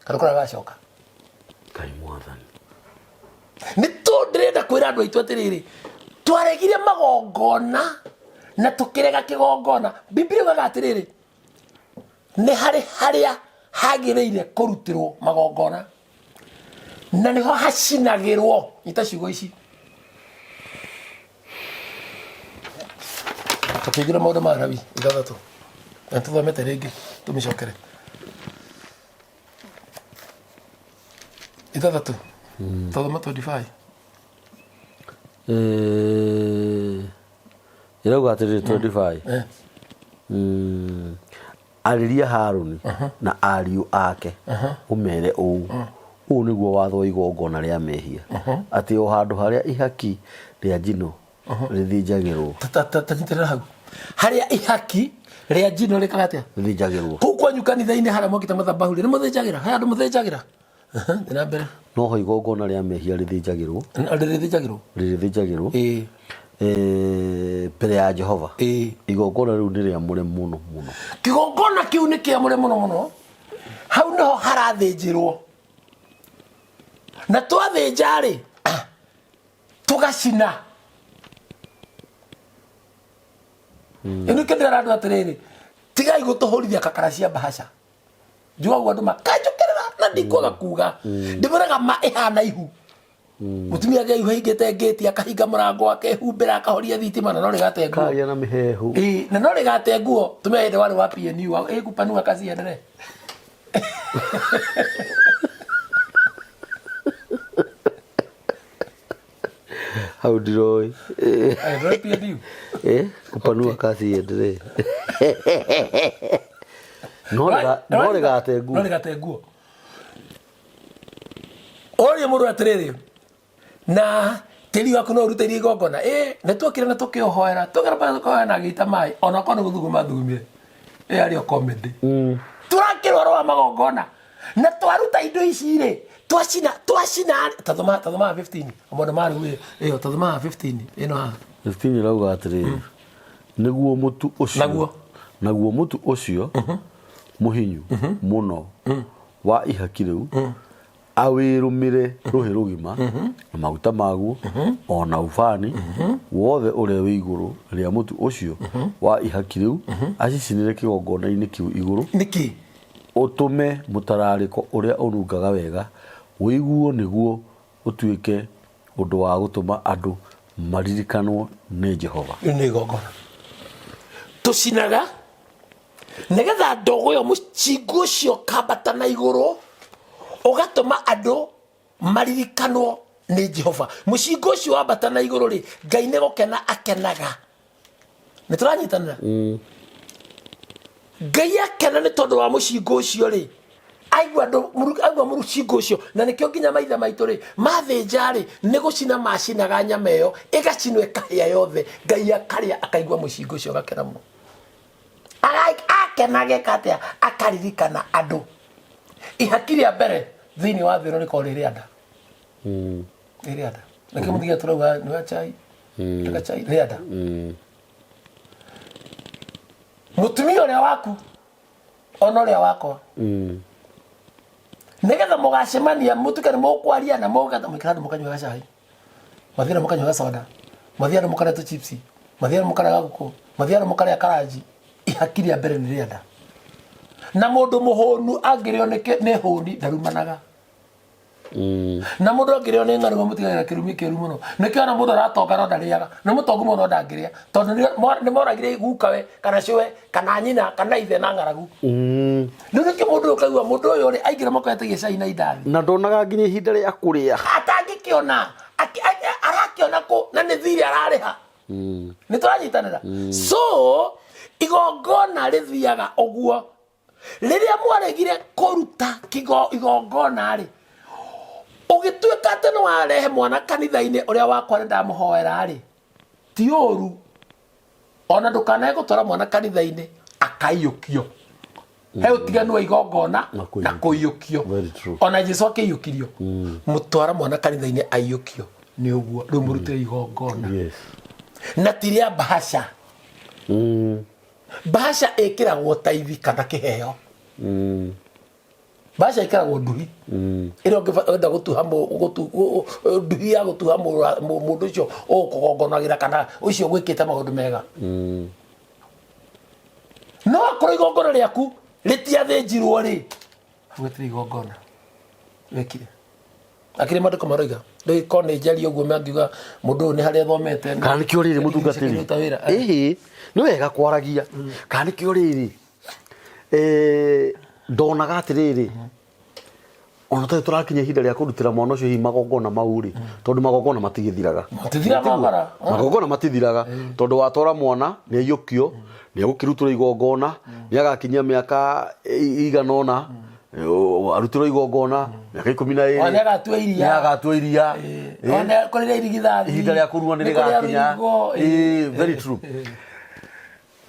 kana kũrĩa gacoka. Ngai mwathani. Nĩ tũ ndĩrenda kwĩra andũ aitũ atĩrĩrĩ, twaregire magongona na tũkĩrega kĩgongona. Biblia yugaga atĩrĩrĩ, nĩ harĩ harĩa hagĩrĩire kũrutĩrwo magongona na nĩho hacinagĩrwo. Nyita ciugo ici tũkĩingĩra maũndũ ma Lawi 6, na tũthomete rĩngĩ tũmĩcokere 6, tũthoma 25. Ĩrauga atĩrĩrĩ 25. Arĩria Harũni na ariũ ake, ũmeere ũũ, 'Ũũ nĩguo watho wa igongona rĩa mehia, atĩ o handũ harĩa ihaki rĩa njino rĩthĩnjagĩrwo. Ta nyitĩrĩra hau, harĩa ihaki rĩa njino rĩkaga atĩa? Rĩthĩnjagĩrwo. Kũu kwanyu kanitha-inĩ harĩa mwakĩte mathabahu rĩ, nĩ mũthĩnjagĩra? He andũ mũthĩnjagĩra? Thiĩ na mbere. Noho igongona rĩa mehia rĩthĩnjagĩrwo. Rĩrĩthĩnjagĩrwo. Rĩrĩthĩnjagĩrwo. Mbere ya Jehova. Igongona rĩu nĩ rĩamũre mũno mũno. Kĩgongona kĩu nĩ kĩamũre mũno mũno. Hau nĩho harathĩnjĩrwo. Na twathĩnja rĩ, tũgacina. Ĩno kĩndĩra andũ atĩrĩrĩ, tigai gũtũhũrithia kakara cia mbahaca. Njugagwo andũ makanjũkĩrĩra na ndikwaga kuga. Ndĩmwĩraga ma ĩhana ihu. Mũtumia angĩaihu ahingĩte ngĩti, akahinga mũrango, akehumbĩra, akahoria thitima, na no rĩgate nguo. Kagĩa na mĩhehu. Ĩĩ, na no rĩgate nguo. Tumia hĩndĩ warĩ wa PNU, ĩkupanua kazi iendelee. Hau ndiroĩ. Aya, ndũrĩ PNU? Kupanua kazi iendelee. No rĩgate nguo. No rĩgate nguo. Orie mũndũ atĩrĩrĩ, na tĩri waku no ũrutĩrie igongona? Ĩ, nĩ tuokire na tũkĩũhoera, tũkĩra pale tũkahoera na agĩita maĩ, ona korwo nĩ gũthuguma athugumire. Ĩ arĩ o comedy. Tũrakĩrwo rwa magongona na twaruta indo ici rĩ, twacina, twacina, tathoma, tathoma 15, maũndũ ma rĩu ĩyo, tathoma 15 ĩno haha. 15 ĩrauga atĩrĩrĩ, nĩguo mũtu ũcio, Naguo. Naguo mũtu ũcio mũhinyu mũno wa ihaki rĩu. Awĩrũmĩre rũhĩ rũgima na maguta maguo o na ubani wothe ũrĩa wĩ igũrũ rĩa mũtu ũcio wa ihaki rĩu, acicinĩre kĩgongona-inĩ kĩu igũrũ. Nĩkĩ? Ũtũme mũtararĩko ũrĩa ũnungaga wega ũiguo, nĩguo ũtuĩke ũndũ wa gũtũma andũ maririkanwo nĩ Jehova. Rĩu nĩ igongona tũcinaga nĩgetha ndogo ĩyo, mũcingu ũcio ũkambata na igũrũ, ũgatũma andũ maririkanwo nĩ Jehova. Mũcingu ũcio wambata na igũrũ rĩ, Ngai nĩ gũkena akenaga. Nĩ tũranyitanĩra? Ngai akena nĩ tondũ wa mũcingo ũcio rĩ, aigua andũ aigua mũcingo ũcio. Na nĩkĩo nginya maithe maitũ rĩ, mathĩnja rĩ, nĩ gũcina macinaga nyama ĩyo, ĩgacinwo ĩkahĩa yothe. Ngai akarĩa, akaigua mũcingo ũcio, agakena mũno. Akena ageka atĩa? Akaririkana andũ. Ihaki rĩa mbere thĩinĩ wa thĩ ĩno rĩkoragwo rĩ rĩa nda, rĩ rĩa nda. Nĩkĩo mũthia tũrauga nyua chai, reka chai, rĩa nda. Mũtumia ũrĩa waku ona ũrĩa wakwa, nĩgetha mũgacemania, mũtuke nĩ mũkwaria na mũgeta mũikara andũ, mũkanyua gacai, mathiĩ mũkanyua gacoda, mathiĩ andũ mũkarĩa tũchipsi, mathiĩ andũ mũkarĩa gagũkũ, mathiĩ andũ mũkarĩa karanji. Ihaki rĩa mbere nĩ rĩa nda. Na mũndũ mũhũnu angĩrĩo nĩ hũni ndarumanaga, na mũndũ angĩrĩo nĩ ng'aragu amũtigagĩra kĩrumi kĩũru mũno. Nĩkĩo ona mũndũ aratonga no ndarĩaga, nĩ mũtongu mũno no ndangĩrĩa, tondũ nĩ moragire gukawe kana cũwe kana nyina kana ithe na ng'aragu. Rĩu nĩkĩo mũndũ ũyũ ũkaigua mũndũ ũyũ rĩ, aingĩra makoetagia cai na indathi. Na ndonaga nginya ihinda rĩa kũrĩa. Atangĩkĩona arakĩona kũ na nĩ thirĩ ararĩha. Nĩ tũranyitanĩra? So igongona rĩthiaga ũguo. Rĩrĩa mwaregire kũruta igongona rĩ, ũgĩtuĩka atĩ nĩ warehe mwana kanitha-inĩ, ũrĩa wakwa nĩ ndamũhoera rĩ, ti ũru. Ona ndũkanae gũtwara mwana kanitha-inĩ akaiyũkio. He ũtiganu wa igongona na na kũiyũkio. Very true. Ona Jesu akĩiyũkirio. Mũtwara mwana kanitha-inĩ aiyũkio nĩ ũguo rĩu mũrutĩre igongona. Na ti rĩa bahasha. Bahasha ĩkĩragwo taithi kana kĩheo. Bahasha ĩkĩragwo nduhi ĩrĩa ũngĩenda gũtuha nduhi ya gũtuha mũndũ ũcio ũgũkũgongonagĩra kana ũcio gwĩkĩte maũndũ mega. No akorwo igongona rĩaku rĩtiathĩnjirwo rĩ, gũtirĩ igongona wekire. Akĩrĩ maandĩko maroiga rĩu nĩ njarie ũguo, mangiuga mũndũ ũyũ nĩ harĩa athomete. Kana nĩkĩo rĩrĩ, mũtungatĩri? Kĩruta wĩra. Ĩhĩ, nĩ wega kwaragia. Kana nĩkĩo rĩrĩ, ndonaga atĩrĩrĩ, ona tũrĩ tũrakinya ihinda rĩa kũrutĩra mwana ũcio hihi magongona mau rĩ, tondũ magongona matigĩthiraga. Matithiraga bara. Magongona matithiraga, tondũ watwara mwana nĩ aiyũkio, nĩ egũkĩrutĩrwo igongona, nĩ agakinyia mĩaka igana ũna arutĩrwo igongona, mĩaka 12. Ona nĩagatua iria. Nĩ agatua iria. Ona kũrĩra irigithathi. Ihinda rĩa kũrua nĩ Nĩ kũrĩa rĩgakinya. rũirigo. Ĩĩ, very true.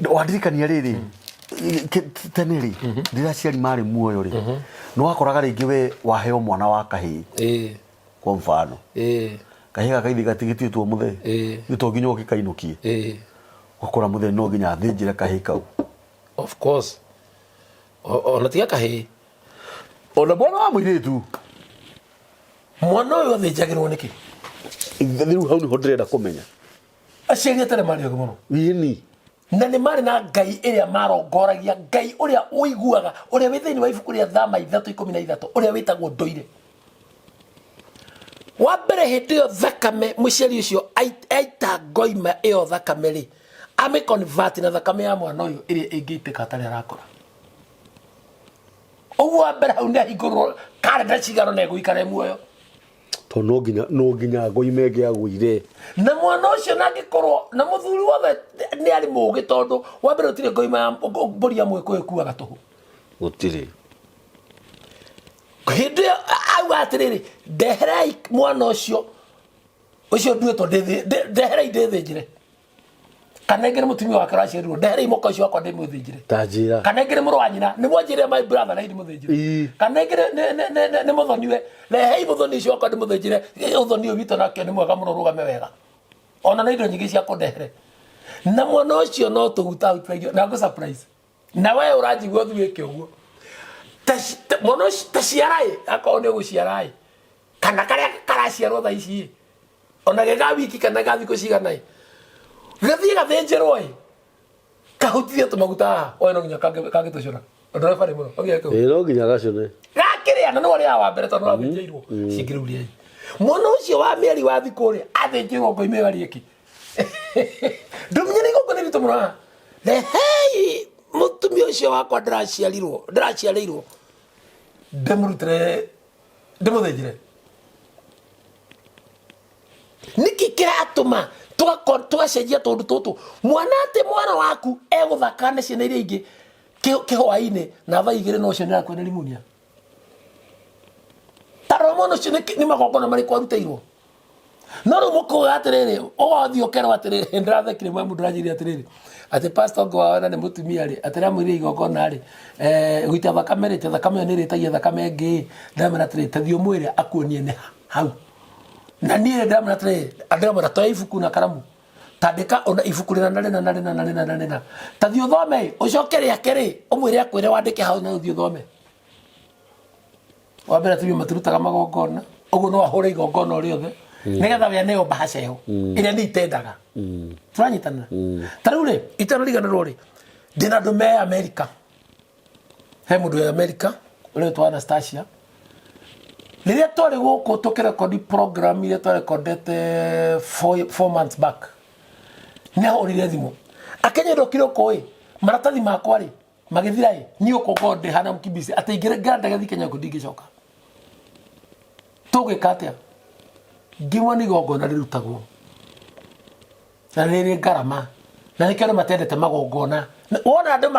Wandirikania rĩrĩ, tene rĩ, rĩrĩa aciari marĩ muoyo rĩ, nĩ wakoraga rĩngĩ we waheo mwana wa kahĩĩ, kwa mfano, kahĩĩ gaka ithe gatigĩtuĩtwo mũthee, nĩ to nginya ũke kainũkie. Ũgakora mũthee no nginya athĩnjĩre kahĩĩ kau. Of course. Ona tiga kahĩĩ. Ona mwana wa mũirĩtu. Mwana ũyũ athĩnjagĩrwo nĩkĩ? Rĩu hau nĩho ndĩrenda kũmenya. Aciari a tene marĩ ogĩ mũno. Ĩni. Na nĩ marĩ na Ngai ĩrĩa marongoragia, Ngai ũrĩa ũiguaga, ũrĩa wĩ thĩinĩ wa ibuku rĩa Thama 3:13, ũrĩa wĩtagwo Ndũire. Wa mbere, hĩndĩ ĩyo thakame, mũciari ũcio aita ngoima ĩyo thakame rĩ, amĩ convert na thakame ya mwana ũyũ ĩrĩa ĩngĩitĩka atarĩ arakũra. Ũguo wa mbere hau nĩ ahingũrwo karenda cigana na egũikara e muoyo. Tondũ no nginya ngoime ĩngĩ agũire. Na mwana ũcio nangĩkorwo na mũthuri wothe nĩ arĩ mũgĩ, tondũ wa mbere gũtirĩ ngoima ya mbũri ya mũgĩkũyũ ĩkuaga tũhũ. Gũtirĩ. Hĩndĩ ĩyo auga atĩrĩrĩ, ndeherai mwana ũcio ũcio nduĩtwo, ndeherai ndĩthĩnjĩre. Kana ĩngĩ nĩ mũtumia wake ũraciarirwo, ndeherai mũka ũcio wakwa ndĩmũthĩnjĩre. Ta njĩra. Kana ĩngĩ nĩ mũrũ wa nyina, nĩ mwanjĩre my brother na ndĩmũthĩnjĩre. Kana ĩngĩ nĩ mũthoniwe, rehei mũthoni ũcio wakwa ndĩmũthĩnjĩre. Ũthoni ũyũ witũ nake nĩ mwega mũno, rũgame wega, ona na indo nyingĩ cia kũndehere. Na mwana ũcio no tũguta autagio na ngũ surprise na we ũranjigua ũthiĩ wĩke ũguo. Mwana ũcio ta ciara-ĩ, akorwo nĩ ũgũciara-ĩ, kana karĩa karaciarwo thaa ici-ĩ, ona ge ga wiki kana ga thikũ cigana-ĩ, gathiĩ gathĩnjĩrwo-ĩ, kahutithie tũmaguta haha, oe no nginya kangĩtũcũna. Ũndũ ũrĩa barĩ mũno, no nginya kau. Ĩĩ no nginya gacũne. Gakĩrĩa na nĩwe ũrĩaga wa mbere tondũ nĩwathĩnjĩirwo. Cingĩ rĩu rĩai. Mwana ũcio wa mĩeri wa thikũ rĩ, athĩnjĩrwo ngoima ĩyo arĩe kĩ? Ndũmenye nĩ igongona iritũ mũno haha. Rehei mũtumia ũcio wakwa ndĩraciarirwo, ndĩraciarĩirwo, ndĩmũrutĩre, ndĩmũthĩnjĩre. Nĩkĩ kĩratũma tũgacenjia tũndũ tũtũ? Mwana atĩ mwana waku egũthaka na ciana iria ingĩ kĩhwainĩ na thaa 2 no ũcio nĩarakuĩra pneumonia. Ta rora mwana ũcio nĩ magongona marĩkũ arutĩirwo. No rĩu mũkuga atĩrĩrĩ, ũgathiĩ ũkerwo atĩrĩrĩ, ndĩrathekire mwe mũndũ ũranjĩrire atĩrĩrĩ, atĩ pastor ũngĩ wao na nĩ mũtumia rĩ, atĩ ramwĩrire igongona rĩ, gũita thakame rĩ, ta thakame ĩyo nĩ ĩrĩtagia thakame ĩngĩ, ndĩramwĩra atĩrĩrĩ, ta thiĩ ũmwĩre akuonie nĩ ha, hau. Na niĩ ndĩramwĩra atĩrĩrĩ, ndĩramwĩra toya ibuku na karamu, tandĩka ona ibuku rĩna na rĩna na rĩna na rĩna na rĩna, ta thiĩ ũthome, ũcoke rĩake rĩ, ũmwĩre akwĩre wandĩke hau na ũthiĩ ũthome. Wa mbere atumia matirutaga magongona, ũguo no ahũre igongona o rĩothe nĩgetha we aneo mbahaca ĩyo ĩrĩa niĩ itendaga. Tũranyitanĩra? Ta rĩu rĩ, itanariganĩrwo rĩ, ndĩna andũ me Amerika. He mũndũ wĩ Amerika ũretwo Anastasia. Rĩrĩa twarĩ gũkũ tũkĩrekondi program iria twarekondete 4 months back, nĩ ahũrire thimũ akĩnjĩra ndokire gũkũ ĩ, maratathi makwa rĩ magĩthira ĩ, niĩ gũkũ ngorwo ndĩ hana mũkimbici atĩ ingĩrengera ndege thiĩ Kenya gũkũ ndingĩcoka. Tũgwĩka atĩa? Ngĩmwe nĩ igongona rĩrutagwo na rĩrĩ ngarama, na nĩkĩo andũ matendete magongona. Wona andũ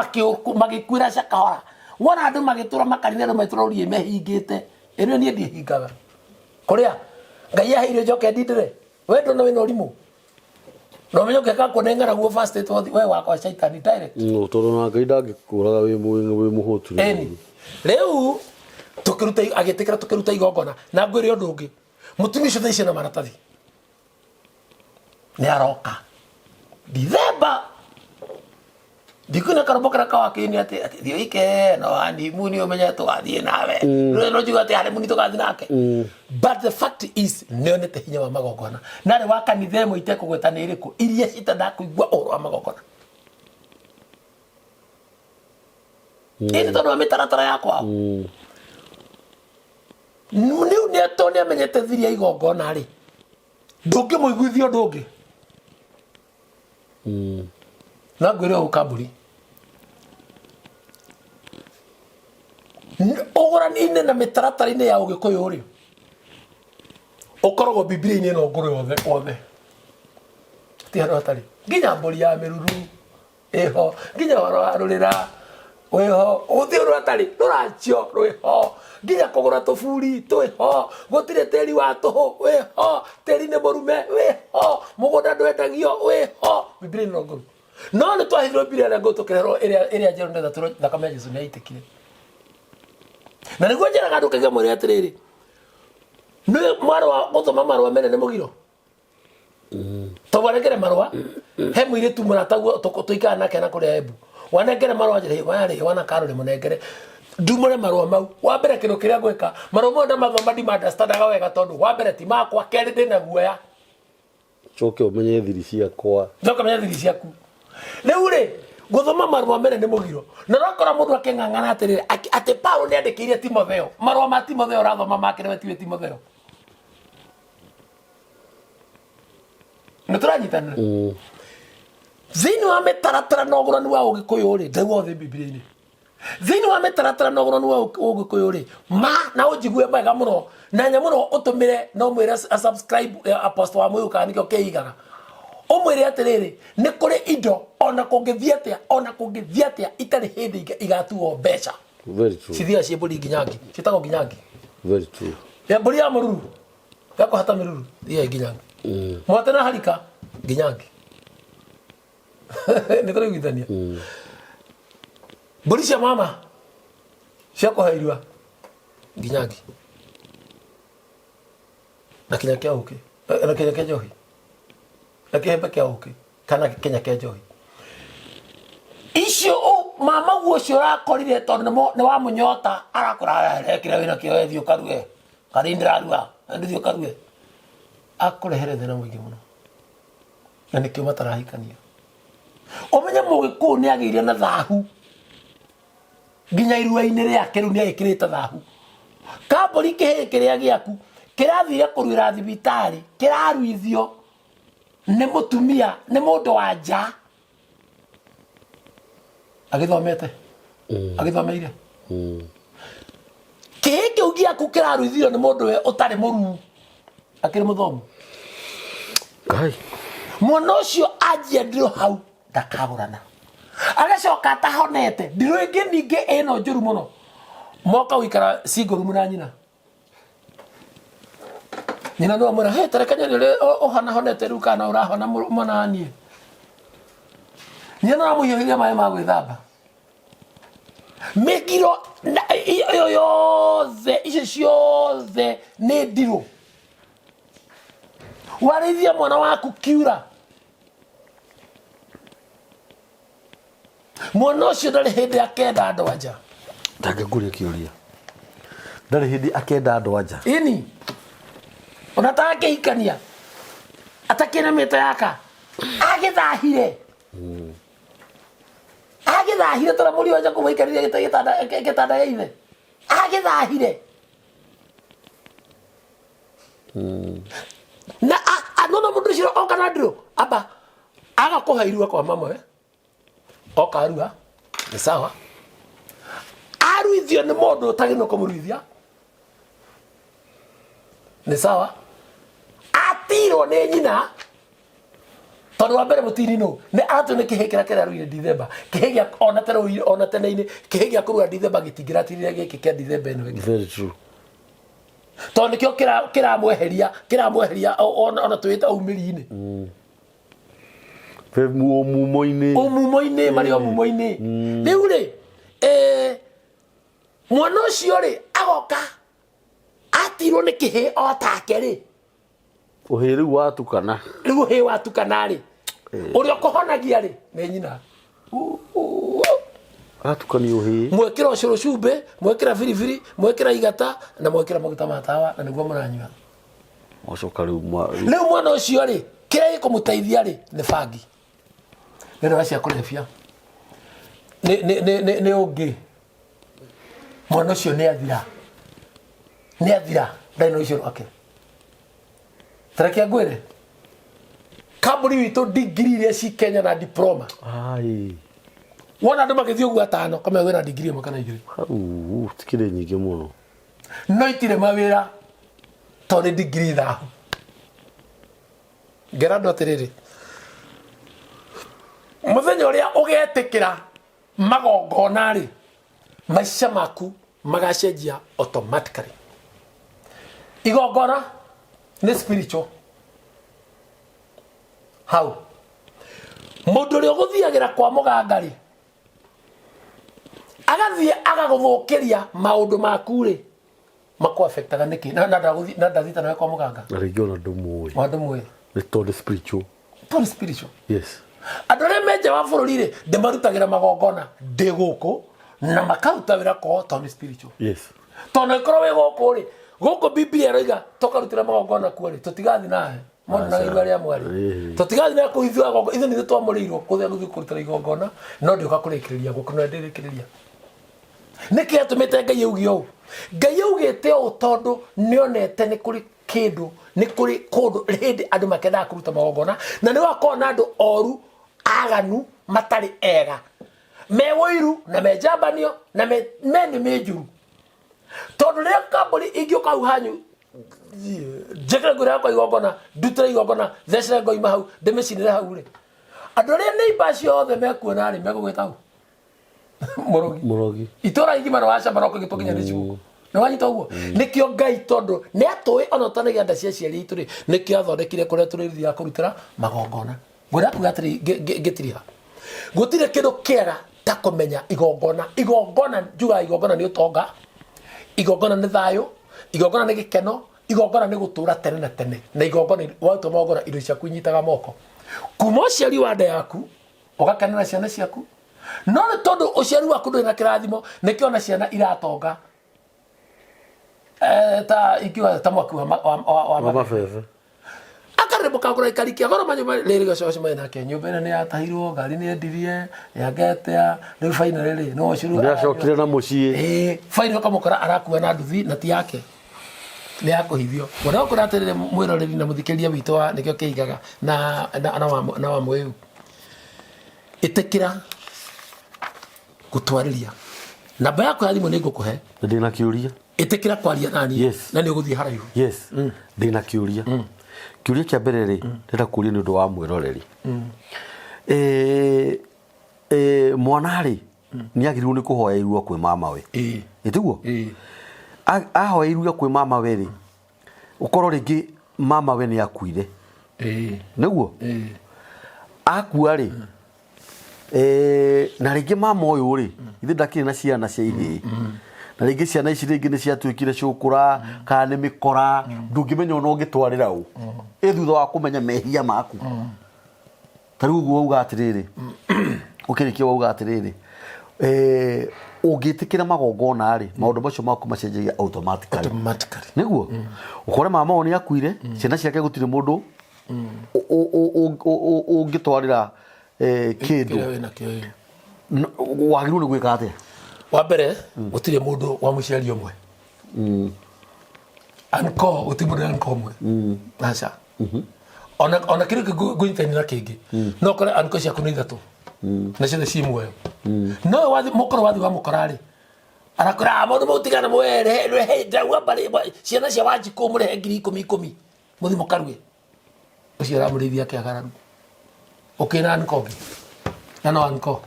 magĩkuĩra Shakahola, wona andũ magĩtũra makanitha, andũ magĩtũra rũriĩ mehingĩte, ĩno niĩ ndiĩhingaga. Kũrĩa Ngai aheire njoke ndindĩre, we ndona wĩna ũrimũ na ũmenye ũngĩka kuona ng'aragu first it we wakwa caitani direct. No, tondũ na Ngai ndangĩkũraga wĩ mũhũtu. Ĩni rĩu tũkĩruta, agĩtĩkĩra tũkĩruta igongona. Na ngwĩre ũndũ ũngĩ, mũtumia ũcio thaa ici ena maratathi, nĩ aroka Dithemba. Ndikuina karũmbo karĩa kawakĩini atĩ thiĩ ũike no honeymoon ũmenye tũgathiĩ nawe. Rĩu no njuga atĩ honeymoon tũgathiĩ nake, but the fact is nĩonete hinya wa magongona, na arĩ wa kanitha ĩmwe itekũgweta nĩ ĩrĩkũ, iria citendaga kũigua ũhoro wa magongona, ĩndĩ tondũ wa mĩtaratara ya kwao rĩu nĩ tondũ nĩ amenyete thiri ya igongona rĩ, ndũngĩmũiguithia ũndũ ũngĩ. Na ngwĩre ũũ, kamburi ũgũrani-inĩ na mĩtaratara-inĩ ya ũgĩkũyũ rĩ, ũkoragwo Bibilia-inĩ ĩno ngũrũ yothe othe, ti handũ hatarĩ, nginya mbũri ya mĩruru ĩho, nginya ũhoro wa rũrĩra wĩho, gũtirĩ ũndũ hatarĩ, rũracio rwĩho, nginya kũgũra tũburi twĩho, gũtirĩ tĩri wa tũhũ wĩho, tĩri nĩ mũrume wĩho, mũgũnda ndwendagio wĩho, Bibilia ĩno ngũrũ. No nĩ twahithirwo Bibilia ĩrĩa ngũrũ, tũkĩreherwo ĩrĩa njerũ nĩgetha tũrore thakame ya Jesu nĩ yaitĩkire. Na nĩguo njĩraga andũ kaingĩ mwĩre atĩrĩrĩ, nĩ marũa, gũthoma marũa mene nĩ mũgiro, tondũ wanengere marũa he mũirĩtu mũrataguo tũikara nake na kũrĩa Embu, wanengere marũa njĩra warĩ wana karũrĩ mũnengere ndumũre marũa mau. Wa mbere kĩndũ kĩrĩa ngwĩka, marũa mau ndamathoma ndimaunderstandaga wega, tondũ wa mbere ti makwa, kerĩ ndĩna guoya. Coke ũmenye thiri ciakwa. Njoka menya thiri ciaku. Rĩu rĩ, gũthoma marũa mene nĩ mũgiro, na ũrakora mũndũ akĩng'ang'ana atĩrĩrĩ, atĩ Paulo nĩ andĩkĩire Timotheo marũa ma Timotheo, ũrathoma make nĩwe tiwe Timotheo. Nĩ tũranyitanĩra thĩinĩ wa mĩtaratara na ũgũrani wa ũgĩkũyũ rĩ, ndauga othe Bibilia-inĩ, thĩinĩ wa mĩtaratara na ũgũrani wa ũgĩkũyũ rĩ, ma na ũnjigue wega mũno na nya mũno, ũtũmĩre na ũmwĩre subscribe Apostle wa Mũyũ, kana nĩkĩo kĩigaga, ũmwĩre atĩrĩrĩ, nĩ kũrĩ indo ona kũngĩthiĩ atĩa, ona kũngĩthiĩ atĩa, itarĩ hĩndĩ igatuo mbeca. Very true. Cithiaga ciĩ mbũri nginyangi, ciĩtagwo nginyangi. Very true. Ya mbũri ya mũruru, ya kũhata mĩruru, thiaga nginyangi. Mwate na harika nginyangi, nĩ tũraiguithania? Mbũri cia mama cia kũhe irua nginyangi, na kinya kĩa ũkĩ, na kinya kĩa njohi, na kĩhembe kĩa ũkĩ kana kinya kĩa njohi icio. mamaguo ũcio ũrakorire tondũ nĩ wamũnyota arakora rekĩra wĩna kĩo wethiĩ ũkaruge karĩ ndĩrarua ndĩthiĩ ũkaruge akũrehere thĩna mũingĩ mũno na nĩkĩo matarahikania ũmenye mũgĩkũyũ nĩ agĩire na thahu nginya irua-inĩ rĩake rĩu nĩ agĩkĩrĩte thahu kambũri kĩhĩĩ kĩrĩa gĩaku kĩrathire kũruĩra thibitarĩ kĩraruithio nĩ mũtumia nĩ mũndũ wa nja agĩthomete agĩthomeire kĩhĩĩ kĩu gĩaku kĩraruithio nĩ mũndũ we ũtarĩ mũruu akĩrĩ mũthomu Ngai. Mwana ũcio anjia ndirũ hau ndakagũrana agacoka atahonete ndirũ ĩngĩ ningĩ ĩno njũru mũno moka gũikara single room na nyina nyina no amwĩra hey, tareke nyone ũrĩa ũhana honete rĩu kana ũrahona mwana wa niĩ. Nyina no amũhiũhĩria maĩ ma gwĩthamba mĩgiro ĩyo yothe icio ciothe nĩ ndirũ warĩithia mwana waku kiura mwana ũcio ndarĩ hĩndĩ akenda andũ anja. Ndangĩkũria kĩũria, ndarĩ hĩndĩ akenda andũ anja. Ini ona takĩhikania atakĩremete yaka agĩthahire agĩthahire tondũ mũriũ wa Jakubu aikarire gĩtanda gĩa ithe agĩthahire na nona mũndũ ũcio oka na ndirũ amba aga kũhe irua kwa mama we oka arua nĩ sawa aruithio nĩ mũndũ ũtagĩrĩirwo kũmũruithia nĩ sawa atirwo nĩ nyina tondũ wa mbere mũtini nũ nĩ atũ nĩ kĩhĩ kĩrĩa kĩraruire Dithemba kĩhĩ gĩa ona tene ona tene-inĩ kĩhĩ gĩa kũrua Dithemba gĩtingĩratirire gĩkĩ kĩa Dithemba ĩno ĩngĩ. Very true. Tondũ nĩkĩo kĩramweheria kĩramweheria ona twĩte aumĩri-inĩ. Mumo-inĩ. Ũmumo-inĩ marĩ ũmumo-inĩ rĩu rĩ mwana ũcio rĩ agoka atirwo nĩ kĩhĩ o take rĩ. Ũhĩ rĩu watukana. Rĩu ũhĩ watukana rĩ ũrĩa ũkũhonagia rĩ nĩ nyina. Agatukania ũhĩ. Mwekĩra ũcũrũ cumbĩ mwekĩra biribiri mwekĩra igata na mwekĩra maguta ma tawa na nĩguo mũranyua. Wacoka rĩu rĩu mwana ũcio rĩ kĩrĩa gĩkũmũteithia rĩ nĩ bangi nĩ ndawa cia kũrebia nĩ ũngĩ mwana ũcio nĩ athira nĩ athira ndarĩ na ũcio rwake. Tareke ngwĩre kambuni witũ ndigiri iria ci Kenya na diploma. Ai. Wona andũ magĩthiĩ ũguo atano kamenya wĩna ndigiri ĩmwe kana igĩrĩ. Hau tikĩrĩ nyingĩ mũno. No itirĩ mawĩra tondũ nĩ ndigiri thahu. Ngera andũ atĩrĩrĩ mũthenya ũrĩa ũgetĩkĩra magongona rĩ maica maku magacenjia automatically. Igongona nĩ spiritual hau mũndũ ũrĩa ũgũthiagĩra kwa mũganga rĩ agathiĩ agagũthũkĩria maũndũ maku rĩ makũ-affectaga nĩkĩ na na ndathiĩte nawe kwa mũganga. Na rĩngĩ ona ndũmũĩ. Wa ndũmũĩ. Nĩ tondũ spiritual. Tondũ spiritual. Yes. Andũ arĩa me nja wa bũrũri rĩ ndĩmarutagĩra magongona ndĩ gũkũ na makaruta wĩra kwao tondũ nĩ spiritual. Yes. Tondũ ĩkorwo wĩ gũkũ rĩ gũkũ Biblia ĩroiga tũkarutĩra magongona kuo rĩ tũtigathiĩ nawe mũndũ na irua rĩa mwarĩ tũtigathiĩ na kũu ithuĩ agongona ithuĩ nithuĩ twamũrĩirwo kũthĩa gũthiĩ kũrutĩra igongona no ndĩũka kũrĩkĩrĩria gũkũ no ndĩrĩkĩrĩria nĩkĩ atũmĩte Ngai auge ũũ Ngai augĩte ũũ tondũ nĩonete nĩ kũrĩ kĩndũ nĩ kũrĩ kũndũ hĩndĩ andũ makendaga kũruta magongona na nĩ wakorwo na andũ oru aganu matarĩ ega me ũiru na me njambanio na me nĩmĩ njũru tondũ rĩrĩa kambũri ingĩũka hau hanyu njĩkĩre nguo yakwa igongona ndutĩre igongona thecere ngoima hau ndĩmĩcinĩre hau rĩ andũ arĩa neighbor acio othe mekuona rĩ megũgwĩta hau mũrogi. Mũrogi. Itũra igima nĩ wacamba no kũgĩtwo nginya nĩ ciũngũ nĩ wanyita ũguo nĩkĩo Ngai tondũ nĩ atũĩ ona ũtanagĩa nda cia aciari aitũ rĩ nĩkĩo athondekire kũrĩa tũrĩthiaga kũrutĩra magongona ngwenda kuga atĩrĩ ngĩtiriha gũtirĩ kĩndũ kĩega ta kũmenya igongona igongona njugaga igongona nĩ ũtonga igongona nĩ thayũ igongona nĩ gĩkeno igongona nĩ gũtũra tene na tene na igongona waruta magongona indo ciaku inyitaga moko kuma ũciari wa nda yaku ũgakenera ciana ciaku. No nĩ tondũ ũciari waku ndũrĩ na kĩrathimo, nĩkĩo ona ciana iratonga. Eh, ta ingiuga ta mwaki wa ma- wa- wa- wa wa mabebe akarĩmbo kagũra ikari kĩa goro manyũmba rĩrĩ gacoci mai nake nyũmba ĩno nĩ yatahirwo ngari nĩ endirie yangetea rĩu finally rĩ no ũcuru nĩacokire na mũciĩ ĩĩ finally ũkamũkora arakua na nduthi na ti yake nĩ ya kũhithio wona ũkũra atĩrĩrĩ mwĩroreri na mũthikĩrĩria witũ wa nĩkĩo kĩigaga na na na wa na wa mwĩu ĩtĩkĩra gũtwarĩria namba yaku ya thimũ nĩ ngũkũhe ndĩna kĩũria ĩtĩkĩra kwaria nani Yes. na nĩ ũgũthiĩ haraihu yes ndĩna kĩũria kĩũria kĩa mbere rĩ ndĩrenda kũria nĩ ũndũ wa mwĩroreri Eh, eh, mwana rĩ nĩ agĩrĩirwo nĩ kũhoya irua kwĩ mamawe Ĩĩ. ĩtiguo Ĩĩ. ahoya irua kwĩ mamawe rĩ ũkorwo rĩngĩ mamawe nĩ akuire Ĩĩ. nĩguo Ĩĩ. akua rĩ Eh, na rĩngĩ mama ũyũ rĩ ithe ndakĩrĩ na ciana cia ihĩĩ na rĩngĩ ciana ici rĩngĩ nĩ ciatuĩkire cũkũra kana nĩ mĩkora ndũngĩmenya ona ũngĩtwarĩra ũ ĩ thutha wa kũmenya mehia maku ta rĩu ũguo wauga atĩrĩrĩ ũkĩrĩkia wauga atĩrĩrĩ eh, ũngĩtĩkĩra magongona rĩ maũndũ macio maku macenjagia automatically automatically nĩguo ũkore mama ũyũ nĩ akuire ciana ciake gũtirĩ mũndũ ũngĩtwarĩra eh, kĩndũ kĩrĩa wĩnakĩo ĩĩ. Wagĩrĩirwo nĩ gwĩka atĩa wa mbere gũtirĩ mũndũ wa mũciari ũmwe anko gũtirĩ mũndũ anko ũmwe aca ona ona kĩrĩa kĩngĩ ngũnyitania na kĩngĩ no ũkore anko ciaku nĩ ithatũ na ciothe ci muoyo no we wathi mũkoro wathi wamũkora rĩ arakwĩra "Ah, maũndũ mau tigana namo rehe rehe ndauga mbarĩ ciana cia wanjikũ mũrehe ngiri ikũmi ikũmi mũthi mũkaruge ũcio ũramũrĩithia kĩagararu ũkĩna anko ũngĩ na no anko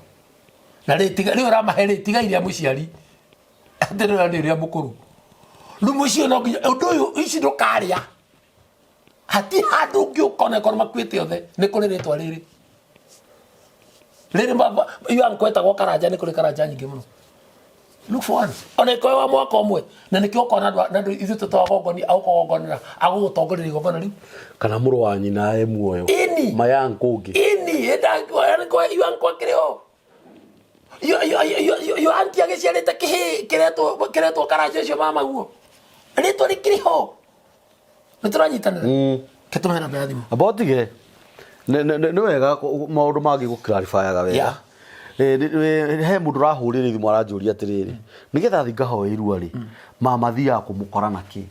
na rĩ tiga rĩu ũramahe rĩ tiga iria mũciari atĩ rĩu nĩ ũrĩa mũkũrũ rĩu mũciĩ no nginya ũndũ ũyũ ici ndũkarĩa hati handũ ũngĩũka ona korwo makuĩte othe nĩ kũrĩ rĩtwa rĩrĩ rĩrĩ iyo anko etagwo karanja nĩ kũrĩ karanja nyingĩ mũno look for one ona ĩkorwo wa mwaka ũmwe na nĩkĩo ũkona andũ na andũ ithuĩ tũtwagongoni agũkũgongonera agũgũtongoreria igongona rĩu kana mũrũ wa nyina e muoyo Ĩni. mayanko ũngĩ ini iyo anko akĩrĩ ho iyo anti agĩciarĩte kĩhĩ kĩretwo kĩretwo karanja ũcio mamaguo rĩtwa rĩkĩrĩ ho nĩ tũranyitanĩra kĩtũhe namba ya thimũ amba ũtige nĩ wega maũndũ mangĩ gũclarifyaga wega Yeah. Eh, he mũndũ ũrahũrĩra thimũ aranjũria atĩrĩrĩ nĩgetha thiĩ ngahoe irua rĩ mama thiaga kũmũkora na kĩ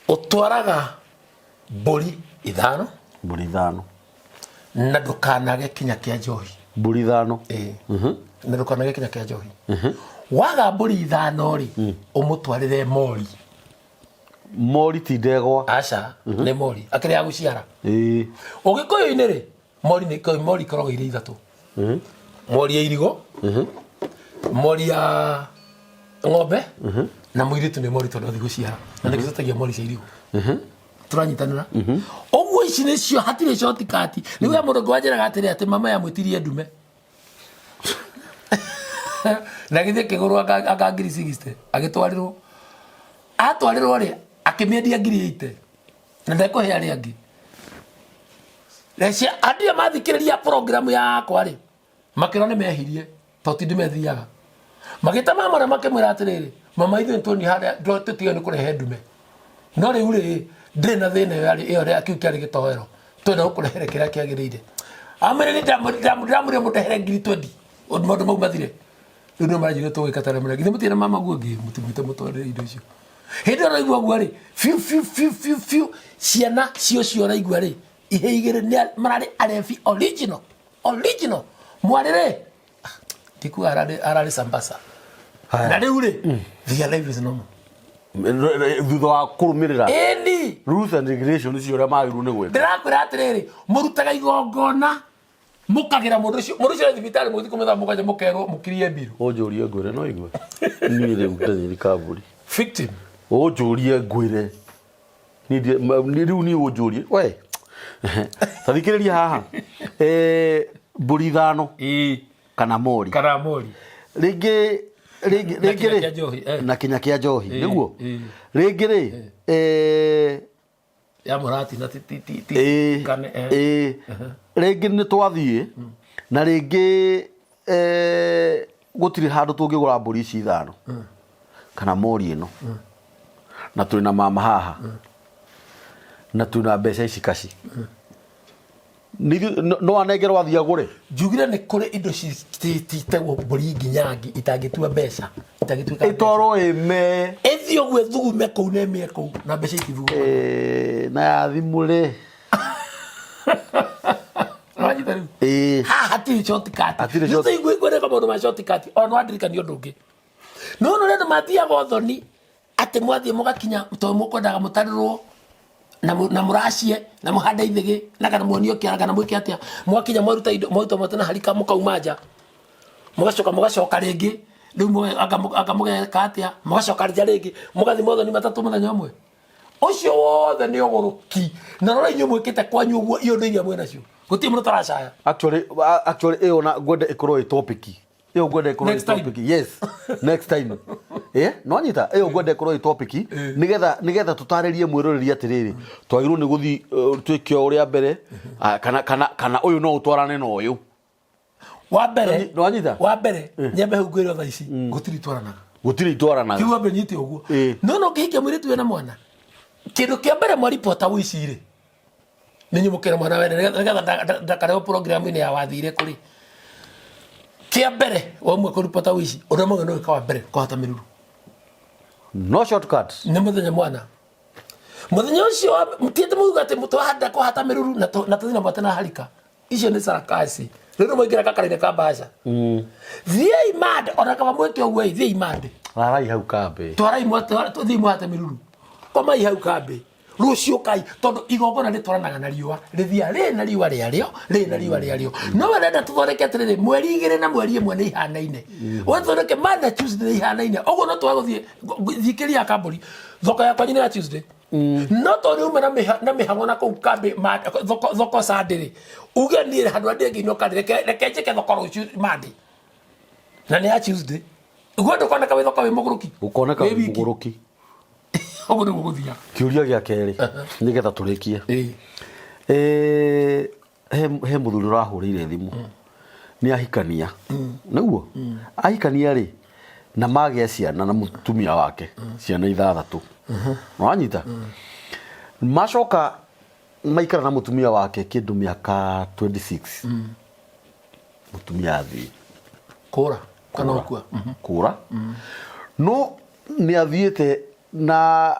ũtwaraga mbũri ithano mbũri ithano na ndũkanage kinya kĩa njohi mbũri ithano Ĩĩ. na ndũkanage kinya kĩa njohi waga mbũri ithano rĩ ũmũtwarĩre mori mori ti ndegwa aca nĩ mori akĩrĩ ya gũciara ĩĩ ũgĩkũyũ-inĩ rĩ mori nĩ mori ikoragwo irĩ ithatũ mori ya irigo mori ya ng'ombe na mũirĩtu nĩ mori tondũ athi gũciara na nĩkĩo tũtagia mori cia irigo tũranyitanĩra ũguo ici nĩcio hatirĩ shortcut nĩguo ya mũndũ ũngĩ wanjĩraga atĩrĩ atĩ mama yamwĩtirie ndume na gĩthiĩ kĩgũrwo anga anga ngiri 60 agĩtwarĩrwo atwarĩrwo rĩ akĩmĩendia ngiri 80 na ndekũhe arĩa angĩ Rece andũ aya mathikĩrĩria programu yakwa rĩ makĩra nĩ mehirie tondũ ti ndĩmethiaga magĩta mama na makĩmwĩra atĩrĩrĩ mama ithuĩ nĩtuoni harĩa tũtige nĩ kũrehe ndume no rĩu rĩ ndĩrĩ na thĩna ĩyo yarĩ ĩyo rĩa kĩu kĩarĩ gĩtoero twenda gũkũrehere kĩrĩa kĩagĩrĩire amwĩre nĩ ndamwĩrire mũndehere ngiri 20 maũndũ mau mathire rĩu nĩo maranjĩra tũgwĩka ta arĩa githĩ mũtirĩ na mama guo ngĩ mũtimwĩte mũtwarĩre indo icio hĩndĩ ĩyo ũraigua guo rĩ biũ biũ biũ biũ biũ ciana cio cio ũraigua rĩ ihe igĩrĩ nĩ mararĩ arebi original original mwarĩ rĩ ndikuga ararĩ ararĩ sambasa Haya. na rĩu rĩ their life is normal thutha wa kũrũmĩrĩra ĩni rules and regulations icio ũrĩa magĩrĩirwo nĩ gwĩka ndĩrakwĩra atĩrĩrĩ mũrutaga igongona mũkagĩra mũndũ ũcio mũndũ ũcio arĩ thibitarĩ mũgĩthiĩ kũmwetha mũgwanja mũkerwo mũkirie mbiru ũnjũrie ngwĩre no igue niĩ rĩu ndenyeri kambũri victim ũnjũrie ngwĩre Niĩ niĩ rĩu niĩ ũnjũrie we ta thikĩrĩria haha Eh, mbũri ithano ĩĩ kana mori kana mori rĩngĩ rĩngĩ Na rĩngĩ kinya rĩ kĩa njohi, eh. na kinya kĩa njohi Ĩĩ, nĩguo ĩĩ. rĩngĩ rĩ eh, ya mũrati na ti ti ti ti ĩĩ kane eh. ĩĩ rĩngĩ nĩ twathiĩ Na rĩngĩ eh, gũtirĩ handũ tũngĩgũra mbũri ici ithano kana mori ĩno, na twĩ na mama haha na twĩ na mbeca ici kaci. No anengerwo athiĩ agũre. Njugire nĩ kũrĩ indo citagwo mbũri nginyangi itangĩtua mbeca, itangĩtuĩka mbeca. Ĩtwarwo ĩme. Ĩthiĩ ũguo ĩthugume kũu na ĩmĩe kũu na mbeca itithuguma. Eh, na ya thimũ rĩ? Nĩwanyita rĩu? Ĩĩ. Haha hatirĩ shortcut. Hatirĩ short- Nĩ ngwĩka maũndũ ma shortcut. O nĩwandirikania ũndũ ũngĩ. No nĩ andũ mathiaga ũthoni atĩ mwathiĩ mũgakinya tondũ mũkwendaga mũtarĩrwo na mũracie na mũhande ithĩgĩ na kana muonio kĩara kana mwĩke atĩa. Mwakinya mwaruta indo, mwaruta mwate na harika, mũkauma nja, mũgacoka mũgacoka rĩngĩ rĩu anga mũgeka atĩa, mũgacoka nja rĩngĩ, mũgathiĩ mothoni matatũ mũthenya ũmwe. Ũcio wothe nĩ ũgũrũki. Na rora inyuĩ mwĩkĩte kwanyu ũguo, iũndũ iria mwĩ nacio gũtirĩ mũndũ ũtaracaya. Actually ĩyo na ngwenda ĩkorwo ĩ topic. Ĩyo ngwenda ĩkorwo ĩ Next time. topic. Yes, next time. Eh, no nyita ĩyo ngwenda ĩkorwo ĩ topic nigetha tũtarĩrie mwĩroreri atĩrĩrĩ, twagĩrĩirwo nĩ gũthiĩ twĩke o ũrĩa mbere, kana ũyũ no ũtwarane na ũyũ. Wa mbere. Nĩ wanyita? Wa mbere nyambe hau ngwĩre thaa ici gũtirĩ itwaranaga. Gũtirĩ itwaranaga. Kiugo ambe nyite ũguo. No no ngĩhikia mũirĩtu wĩna mwana, kĩndũ kĩa mbere mwaribota ũici rĩ, nĩ nyũmũkĩre mwana wene nĩgetha ndakarehwo program-inĩ ya wathire kũrĩ. Kĩa mbere waumwe kũribota ũici, ũrĩa mwagĩrĩirwo nĩ gwĩka wa mbere kũhata mĩruru. No shortcut. Nĩ mũthenya mwana. Mũthenya ũcio ti atĩ mũuga atĩ twahanda kũhata mĩruru na tũthiĩ na mwate na harika. Icio nĩ sarakasi. Rĩu nĩ mwaingĩra gakara-inĩ ka mbaca. Thiĩi mande, ona kaba mwĩke ũguo ĩ, thiĩi mande. Rarai hau kambĩ. Twarai tũthiĩ mũhate mĩruru. Komai hau kambĩ. Rũciũ kai, tondũ igongona rĩtwaranaga na riũa. Rĩthiaga rĩrĩ na riũa rĩarĩo, rĩrĩ na riũa rĩarĩo. No we ũrenda tũthondeke atĩrĩrĩ, mweri igĩrĩ na mweri ĩmwe nĩ ihanaine. We tũthondeke Monday, Tuesday nĩ ihanaine. Ũguo no twage gũthiĩ, thiĩ kĩria kambũri. Thoko ya kwanyu nĩ ya Tuesday. No tondũ uma na mĩhang'o na kũu kambĩ, thoko Sunday rĩ, uge niĩ handũ harĩa ndĩngĩinũka rĩ, reke njĩke thoko rũciũ Monday. Na nĩ ya Tuesday. Ũguo ndũkoneka wĩ thoko wĩ mũgũrũki. Ũkoneka Wĩ wĩ wiki. mũgũrũki. Ũguo nĩguo gũthiaga. Kĩũria gĩa kerĩ nĩgetha tũrĩkie. He mũthuri ũrahũrĩire thimũ. Nĩ ahikania. Nĩguo? Ahikania rĩ, na magĩa ciana na mũtumia wake, ciana ithathatũ. Nĩwanyita? Macoka maikara na mũtumia wake kĩndũ mĩaka 26. Mũtumia athiĩ. Kũra kana gũkua. Kũra. No nĩ athiĩte na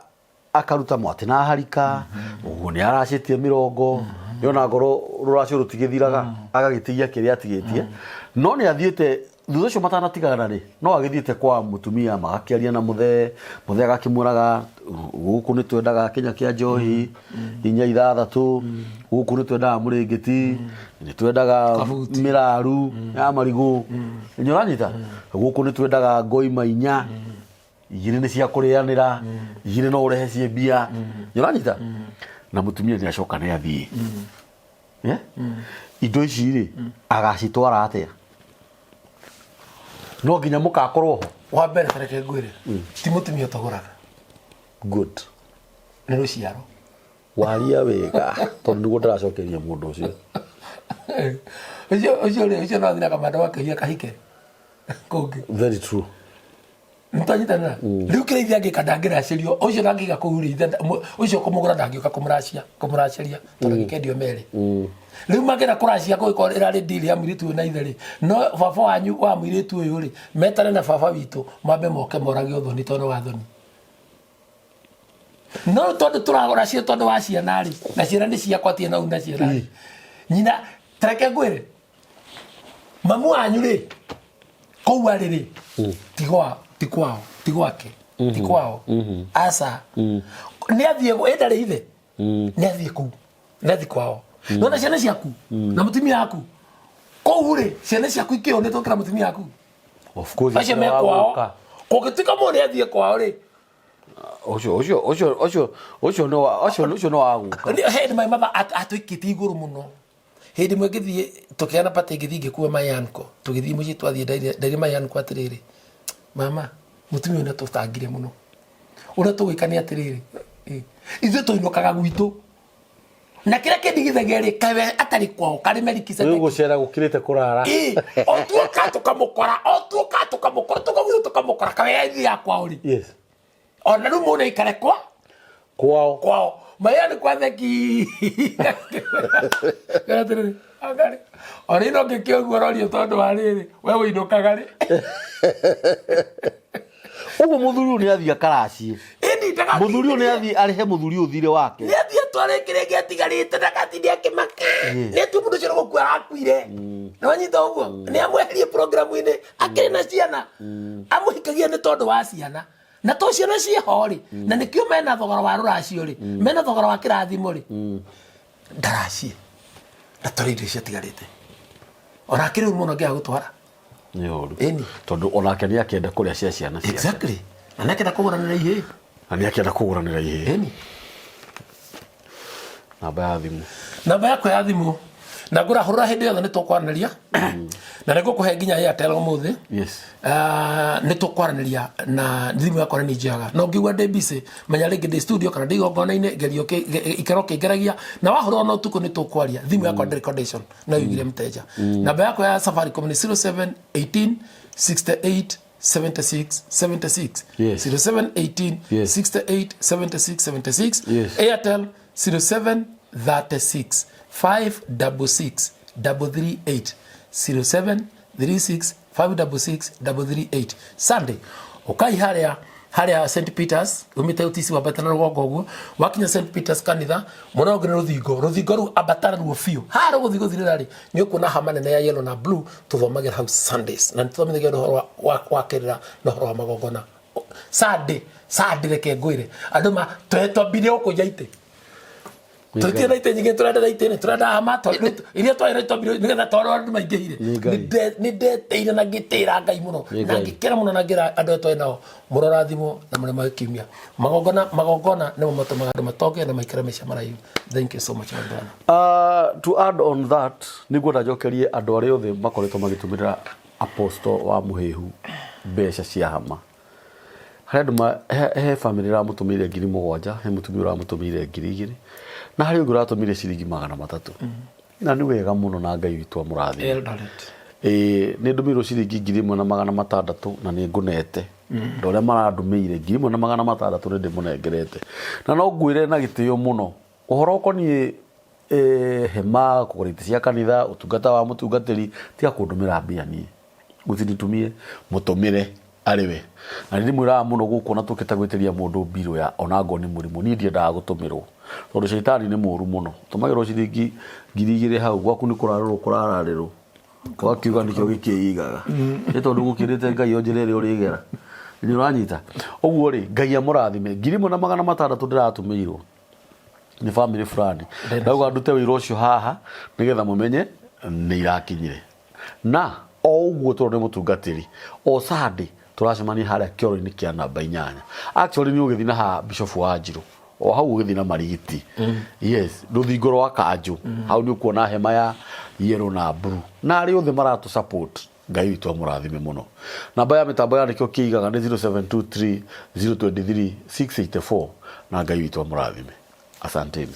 akaruta mwatĩ na harika, ũguo nĩ aracĩtie mĩrongo, nĩona ngoro rũracio rũtigĩthiraga, agagĩtigia kĩrĩa atigĩtie. No nĩ athiĩte thutha ũcio matanatigana rĩ, no agĩthiĩte kwa mũtumia magakĩaria na mũthee, mũthee agakĩmwĩraga gũkũ nĩ twendaga kĩnya kĩa njohi inya ithathatũ, gũkũ nĩ twendaga mũrĩngĩti, nĩ twendaga Kabuti. mĩraru ya marigũ, nĩ ũranyita, gũkũ nĩ twendaga ngoima inya, igĩrĩ nĩ cia kũrĩanĩra, igĩrĩ no ũrehe ciĩ mbia, nĩ ũranyita. Na mũtumia nĩ acoka nĩ athiĩ. Eh? Indo ici rĩ, agacitwara atĩa? No nginya mũgakorwo ho. Wa mbere ta reke ngwĩre, ti mũtumia ũtagũraga. Good. Nĩ rũciaro. Waria wega tondũ nĩguo ndĩracokeria mũndũ ũcio. Ũcio, ũcio rĩ, ũcio no athiĩ na kamanda gwake hihi akahike kũngĩ. Very true. Nĩtwanyitanĩra? Rĩu kĩrĩa ithe angĩka ndangĩracĩrio, ũcio ndangĩiga kũu rĩ, ithe ũcio kũmũgũra ndangĩũka kũmũracĩria tondũ gĩkendio merĩ. Rĩu mangĩenda kũracia kũngĩkorwo ĩrarĩ deal ya mũirĩtu ũyũ na ithe rĩ, no baba wanyu wa mũirĩtu ũyũ rĩ, metane na baba witũ mambe moke morage ũthoni tondũ nĩ wa thoni. No tondũ tũragũracio tondũ wa ciana rĩ, na ciana nĩ ciakwa tirĩ na una ciana rĩ. Nyina, ta reke ngwĩre, mamu wanyu rĩ, kũu arĩ rĩ, ti gwa, ti kwao, ti gwake, ti kwao. Aca. Nĩ athiĩ, ĩ ndarĩ ithe? Nĩ athiĩ kũu, nĩ athiĩ kwao. No na ciana ciaku, na mũtumia waku, kũu rĩ, ciana ciaku ikĩhũnĩtwo gũkĩra mũtumia waku. Of course, Acio me kwao. Kũngĩtuĩka mũndũ nĩ athiĩ kwao rĩ, Ũcio, ũcio, ũcio, ũcio, ũcio nĩ wa, ũcio, ũcio nĩ wa guka. Nĩ- he my mother atũikĩtie igũrũ mũno. Hĩndĩ ĩmwe ngĩthiĩ tũkĩgĩa party ngĩthiĩ ngĩkua my uncle. Tũgĩthiĩ mũciĩ twathiĩ ndaire my uncle atĩrĩrĩ, mama, mũtumia ũyũ nĩ atũtangire mũno. Ũrĩa tũgwĩka nĩ atĩrĩrĩ, ithuĩ tũinũkaga gwitũ. Na kĩrĩa kĩndigithagia rĩ, kaĩ we atarĩ kwao, karĩ Rĩu Melikisedeki. gũcera gũkĩrĩte kũrara. Ĩ, o tuoka tũkamũkora, o tuoka tũkamũkora, tũkamũgũtha tũkamũkora, kaĩ we athiaga kwao rĩ? Yes. Ona rĩu mũndũ aikare kwa Kwao. Kwao maya nĩ kwa theki. Ngera atĩrĩrĩ, angarĩ ona ino ngĩkĩa ũguo ũrorio tondũ wa rĩrĩ, we wĩinũkaga rĩ? Ũguo mũthuri ũyũ nĩ athiĩ akaracie. Ĩni. Mũthuri ũyũ nĩ athiĩ arĩhe mũthuri ũyũ thirĩ wake. Nĩ athiĩ atware kĩrĩa gĩatigarĩte, ndagatinde akĩmaka. Nĩ atue mũndũ ũcio nĩ gũkua arakuire. Nĩ wanyita ũguo? Nĩ amweherie programu-inĩ akĩrĩ na ciana. Amũhikagia nĩ tondũ wa ciana, na to ciana ciĩho rĩ, na nĩkĩo mena thogora wa rũracio rĩ, mena thogora wa kĩrathimo rĩ. Ndaracie na twarĩ indo ciatigarĩte, ona akĩrĩ ũru mũno angĩaga gũtwara. Nĩ ũru. Ĩni. Tondũ onake nĩ akĩenda kũrĩa cia ciana ciake. Exactly, na nĩakenda kũgũranĩra ihĩĩ. Na nĩ akĩenda kũgũranĩra ihĩĩ. Ĩni. Namba ya thimũ. Namba yakwa ya thimũ, na ngũrahũrũra hĩndĩ yothe nĩ tũkwaranĩria, na nĩ ngũkũhe nginya Airtel ũmũthĩ. Yes. Ah, nĩ tũkwaranĩria na thimũ yakwa nĩ njoyaga, no ngĩigua ndĩ busy, menya rĩngĩ ndĩ studio kana ndĩ igongona-inĩ, geria ikara ũkĩngeragia, na wahũra ona ũtukũ nĩ tũkwaria. Thimũ yakwa ndĩrĩ condition, no yugire mteja. Namba yakwa ya Safaricom nĩ 0718 68 76 76. 0718 68 76 76. Airtel 0736 566 338, 0736 566 338. Sunday ukai haria haria St Peters, umite utisi wambate na rũgongo ũguo, wakinya St Peters kanitha mwena ũngĩ nĩ rũthingo, rũthingo rũu ambatara ruo biũ, haha rũgũthiĩ gũthirĩra rĩ, nĩ ũkuona hama nene ya yellow na blue. Tũthomagĩra hau Sundays na nĩtũthomithagia andũ ũhoro wa kĩrĩra na ũhoro wa magongona Sunday. Sunday, reke ngwĩre andũ ma twambire gũkũnja itĩ, tũtirĩ na itĩ nyingĩ, tũrenda na itĩ nĩ tũrenda hama iria twarĩ twambire nĩgetha twarwo andũ maingĩhire. Nĩ Ngai. Nĩ ndetĩire na ngĩtĩra Ngai mũno. Nĩ na Ngai. Ngĩkena mũno na ngĩra andũ arĩa twarĩ nao, mũrorathimwo na mũrĩ magikiumia magongona. Magongona nĩmo matũmaga andũ matonge na maikare maica maraihu. Thank you so much, my brother. To add on that, nĩguo njokerie andũ arĩa othe makoretwo magĩtũmĩra Apostle wa Mũhĩhu mbeca cia hama. Harĩ andũ he family ĩramũtũmĩire 7,000, he mũtumia ũramũtũmĩire 2,000, na harĩ ũngĩ ũratũmĩire ciringi 300. Na nĩ wega mũno na Ngai witũ amũrathime. Eldoret. Ĩĩ, nĩ ndũmĩirwo ciringi 1,600 na nĩ ngũnete. Andũ arĩa marandũmĩire 1,600 nĩ ndĩmũnengerete. Na no ngwĩre na gĩtĩo mũno, ũhoro ũkoniĩ hema, kũgũra itĩ cia kanitha, ũtungata wa mũtungatĩri, tiga kũndũmĩra mbia niĩ. Ũcinitumie, mũtũmĩre arĩ we. Na nĩ ndĩmwĩraga mũno gũkũ ona tũkĩte gwĩtĩria mũndũ mbirũ ya ona ngorwo nĩ mũrimũ, niĩ ndiendaga gũtũmĩrwo. Tondũ caitani nĩ mũru mũno. Tũmagĩrwo ciringi 2,000 hau, gwaku nĩ kũrarĩrwo kũrararĩrwo. Wakiuga nĩkĩo gĩkĩigaga. Nĩ tondũ gũkĩrĩte Ngai o njĩra ĩrĩa ũrĩgera. Nĩ ũranyita? Ũguo rĩ, Ngai amũrathime. 1,600 ndĩratũmĩirwo nĩ family fulani. Ndauga ndute wĩra ũcio haha nĩgetha mũmenye nĩ irakinyire. Na o ũguo tondũ nĩ mũtungatĩri, o Sunday tũracemania harĩa kĩoro-inĩ kĩa namba 8. Actually nĩ ũgĩthiĩ na haha Bishop wa Njirũ, o hau ũgĩthiĩ na Marigiti. Yes, rũthingo rwa Kanjũ. Hau nĩ ũkuona hema ya yellow na blue. Na arĩa othe maratũ support, Ngai witũ amũrathime mũno. Namba ya mĩtambo ya nĩkĩo kĩigaga nĩ 0723 023 684 na Ngai witũ amũrathime. Asanteni.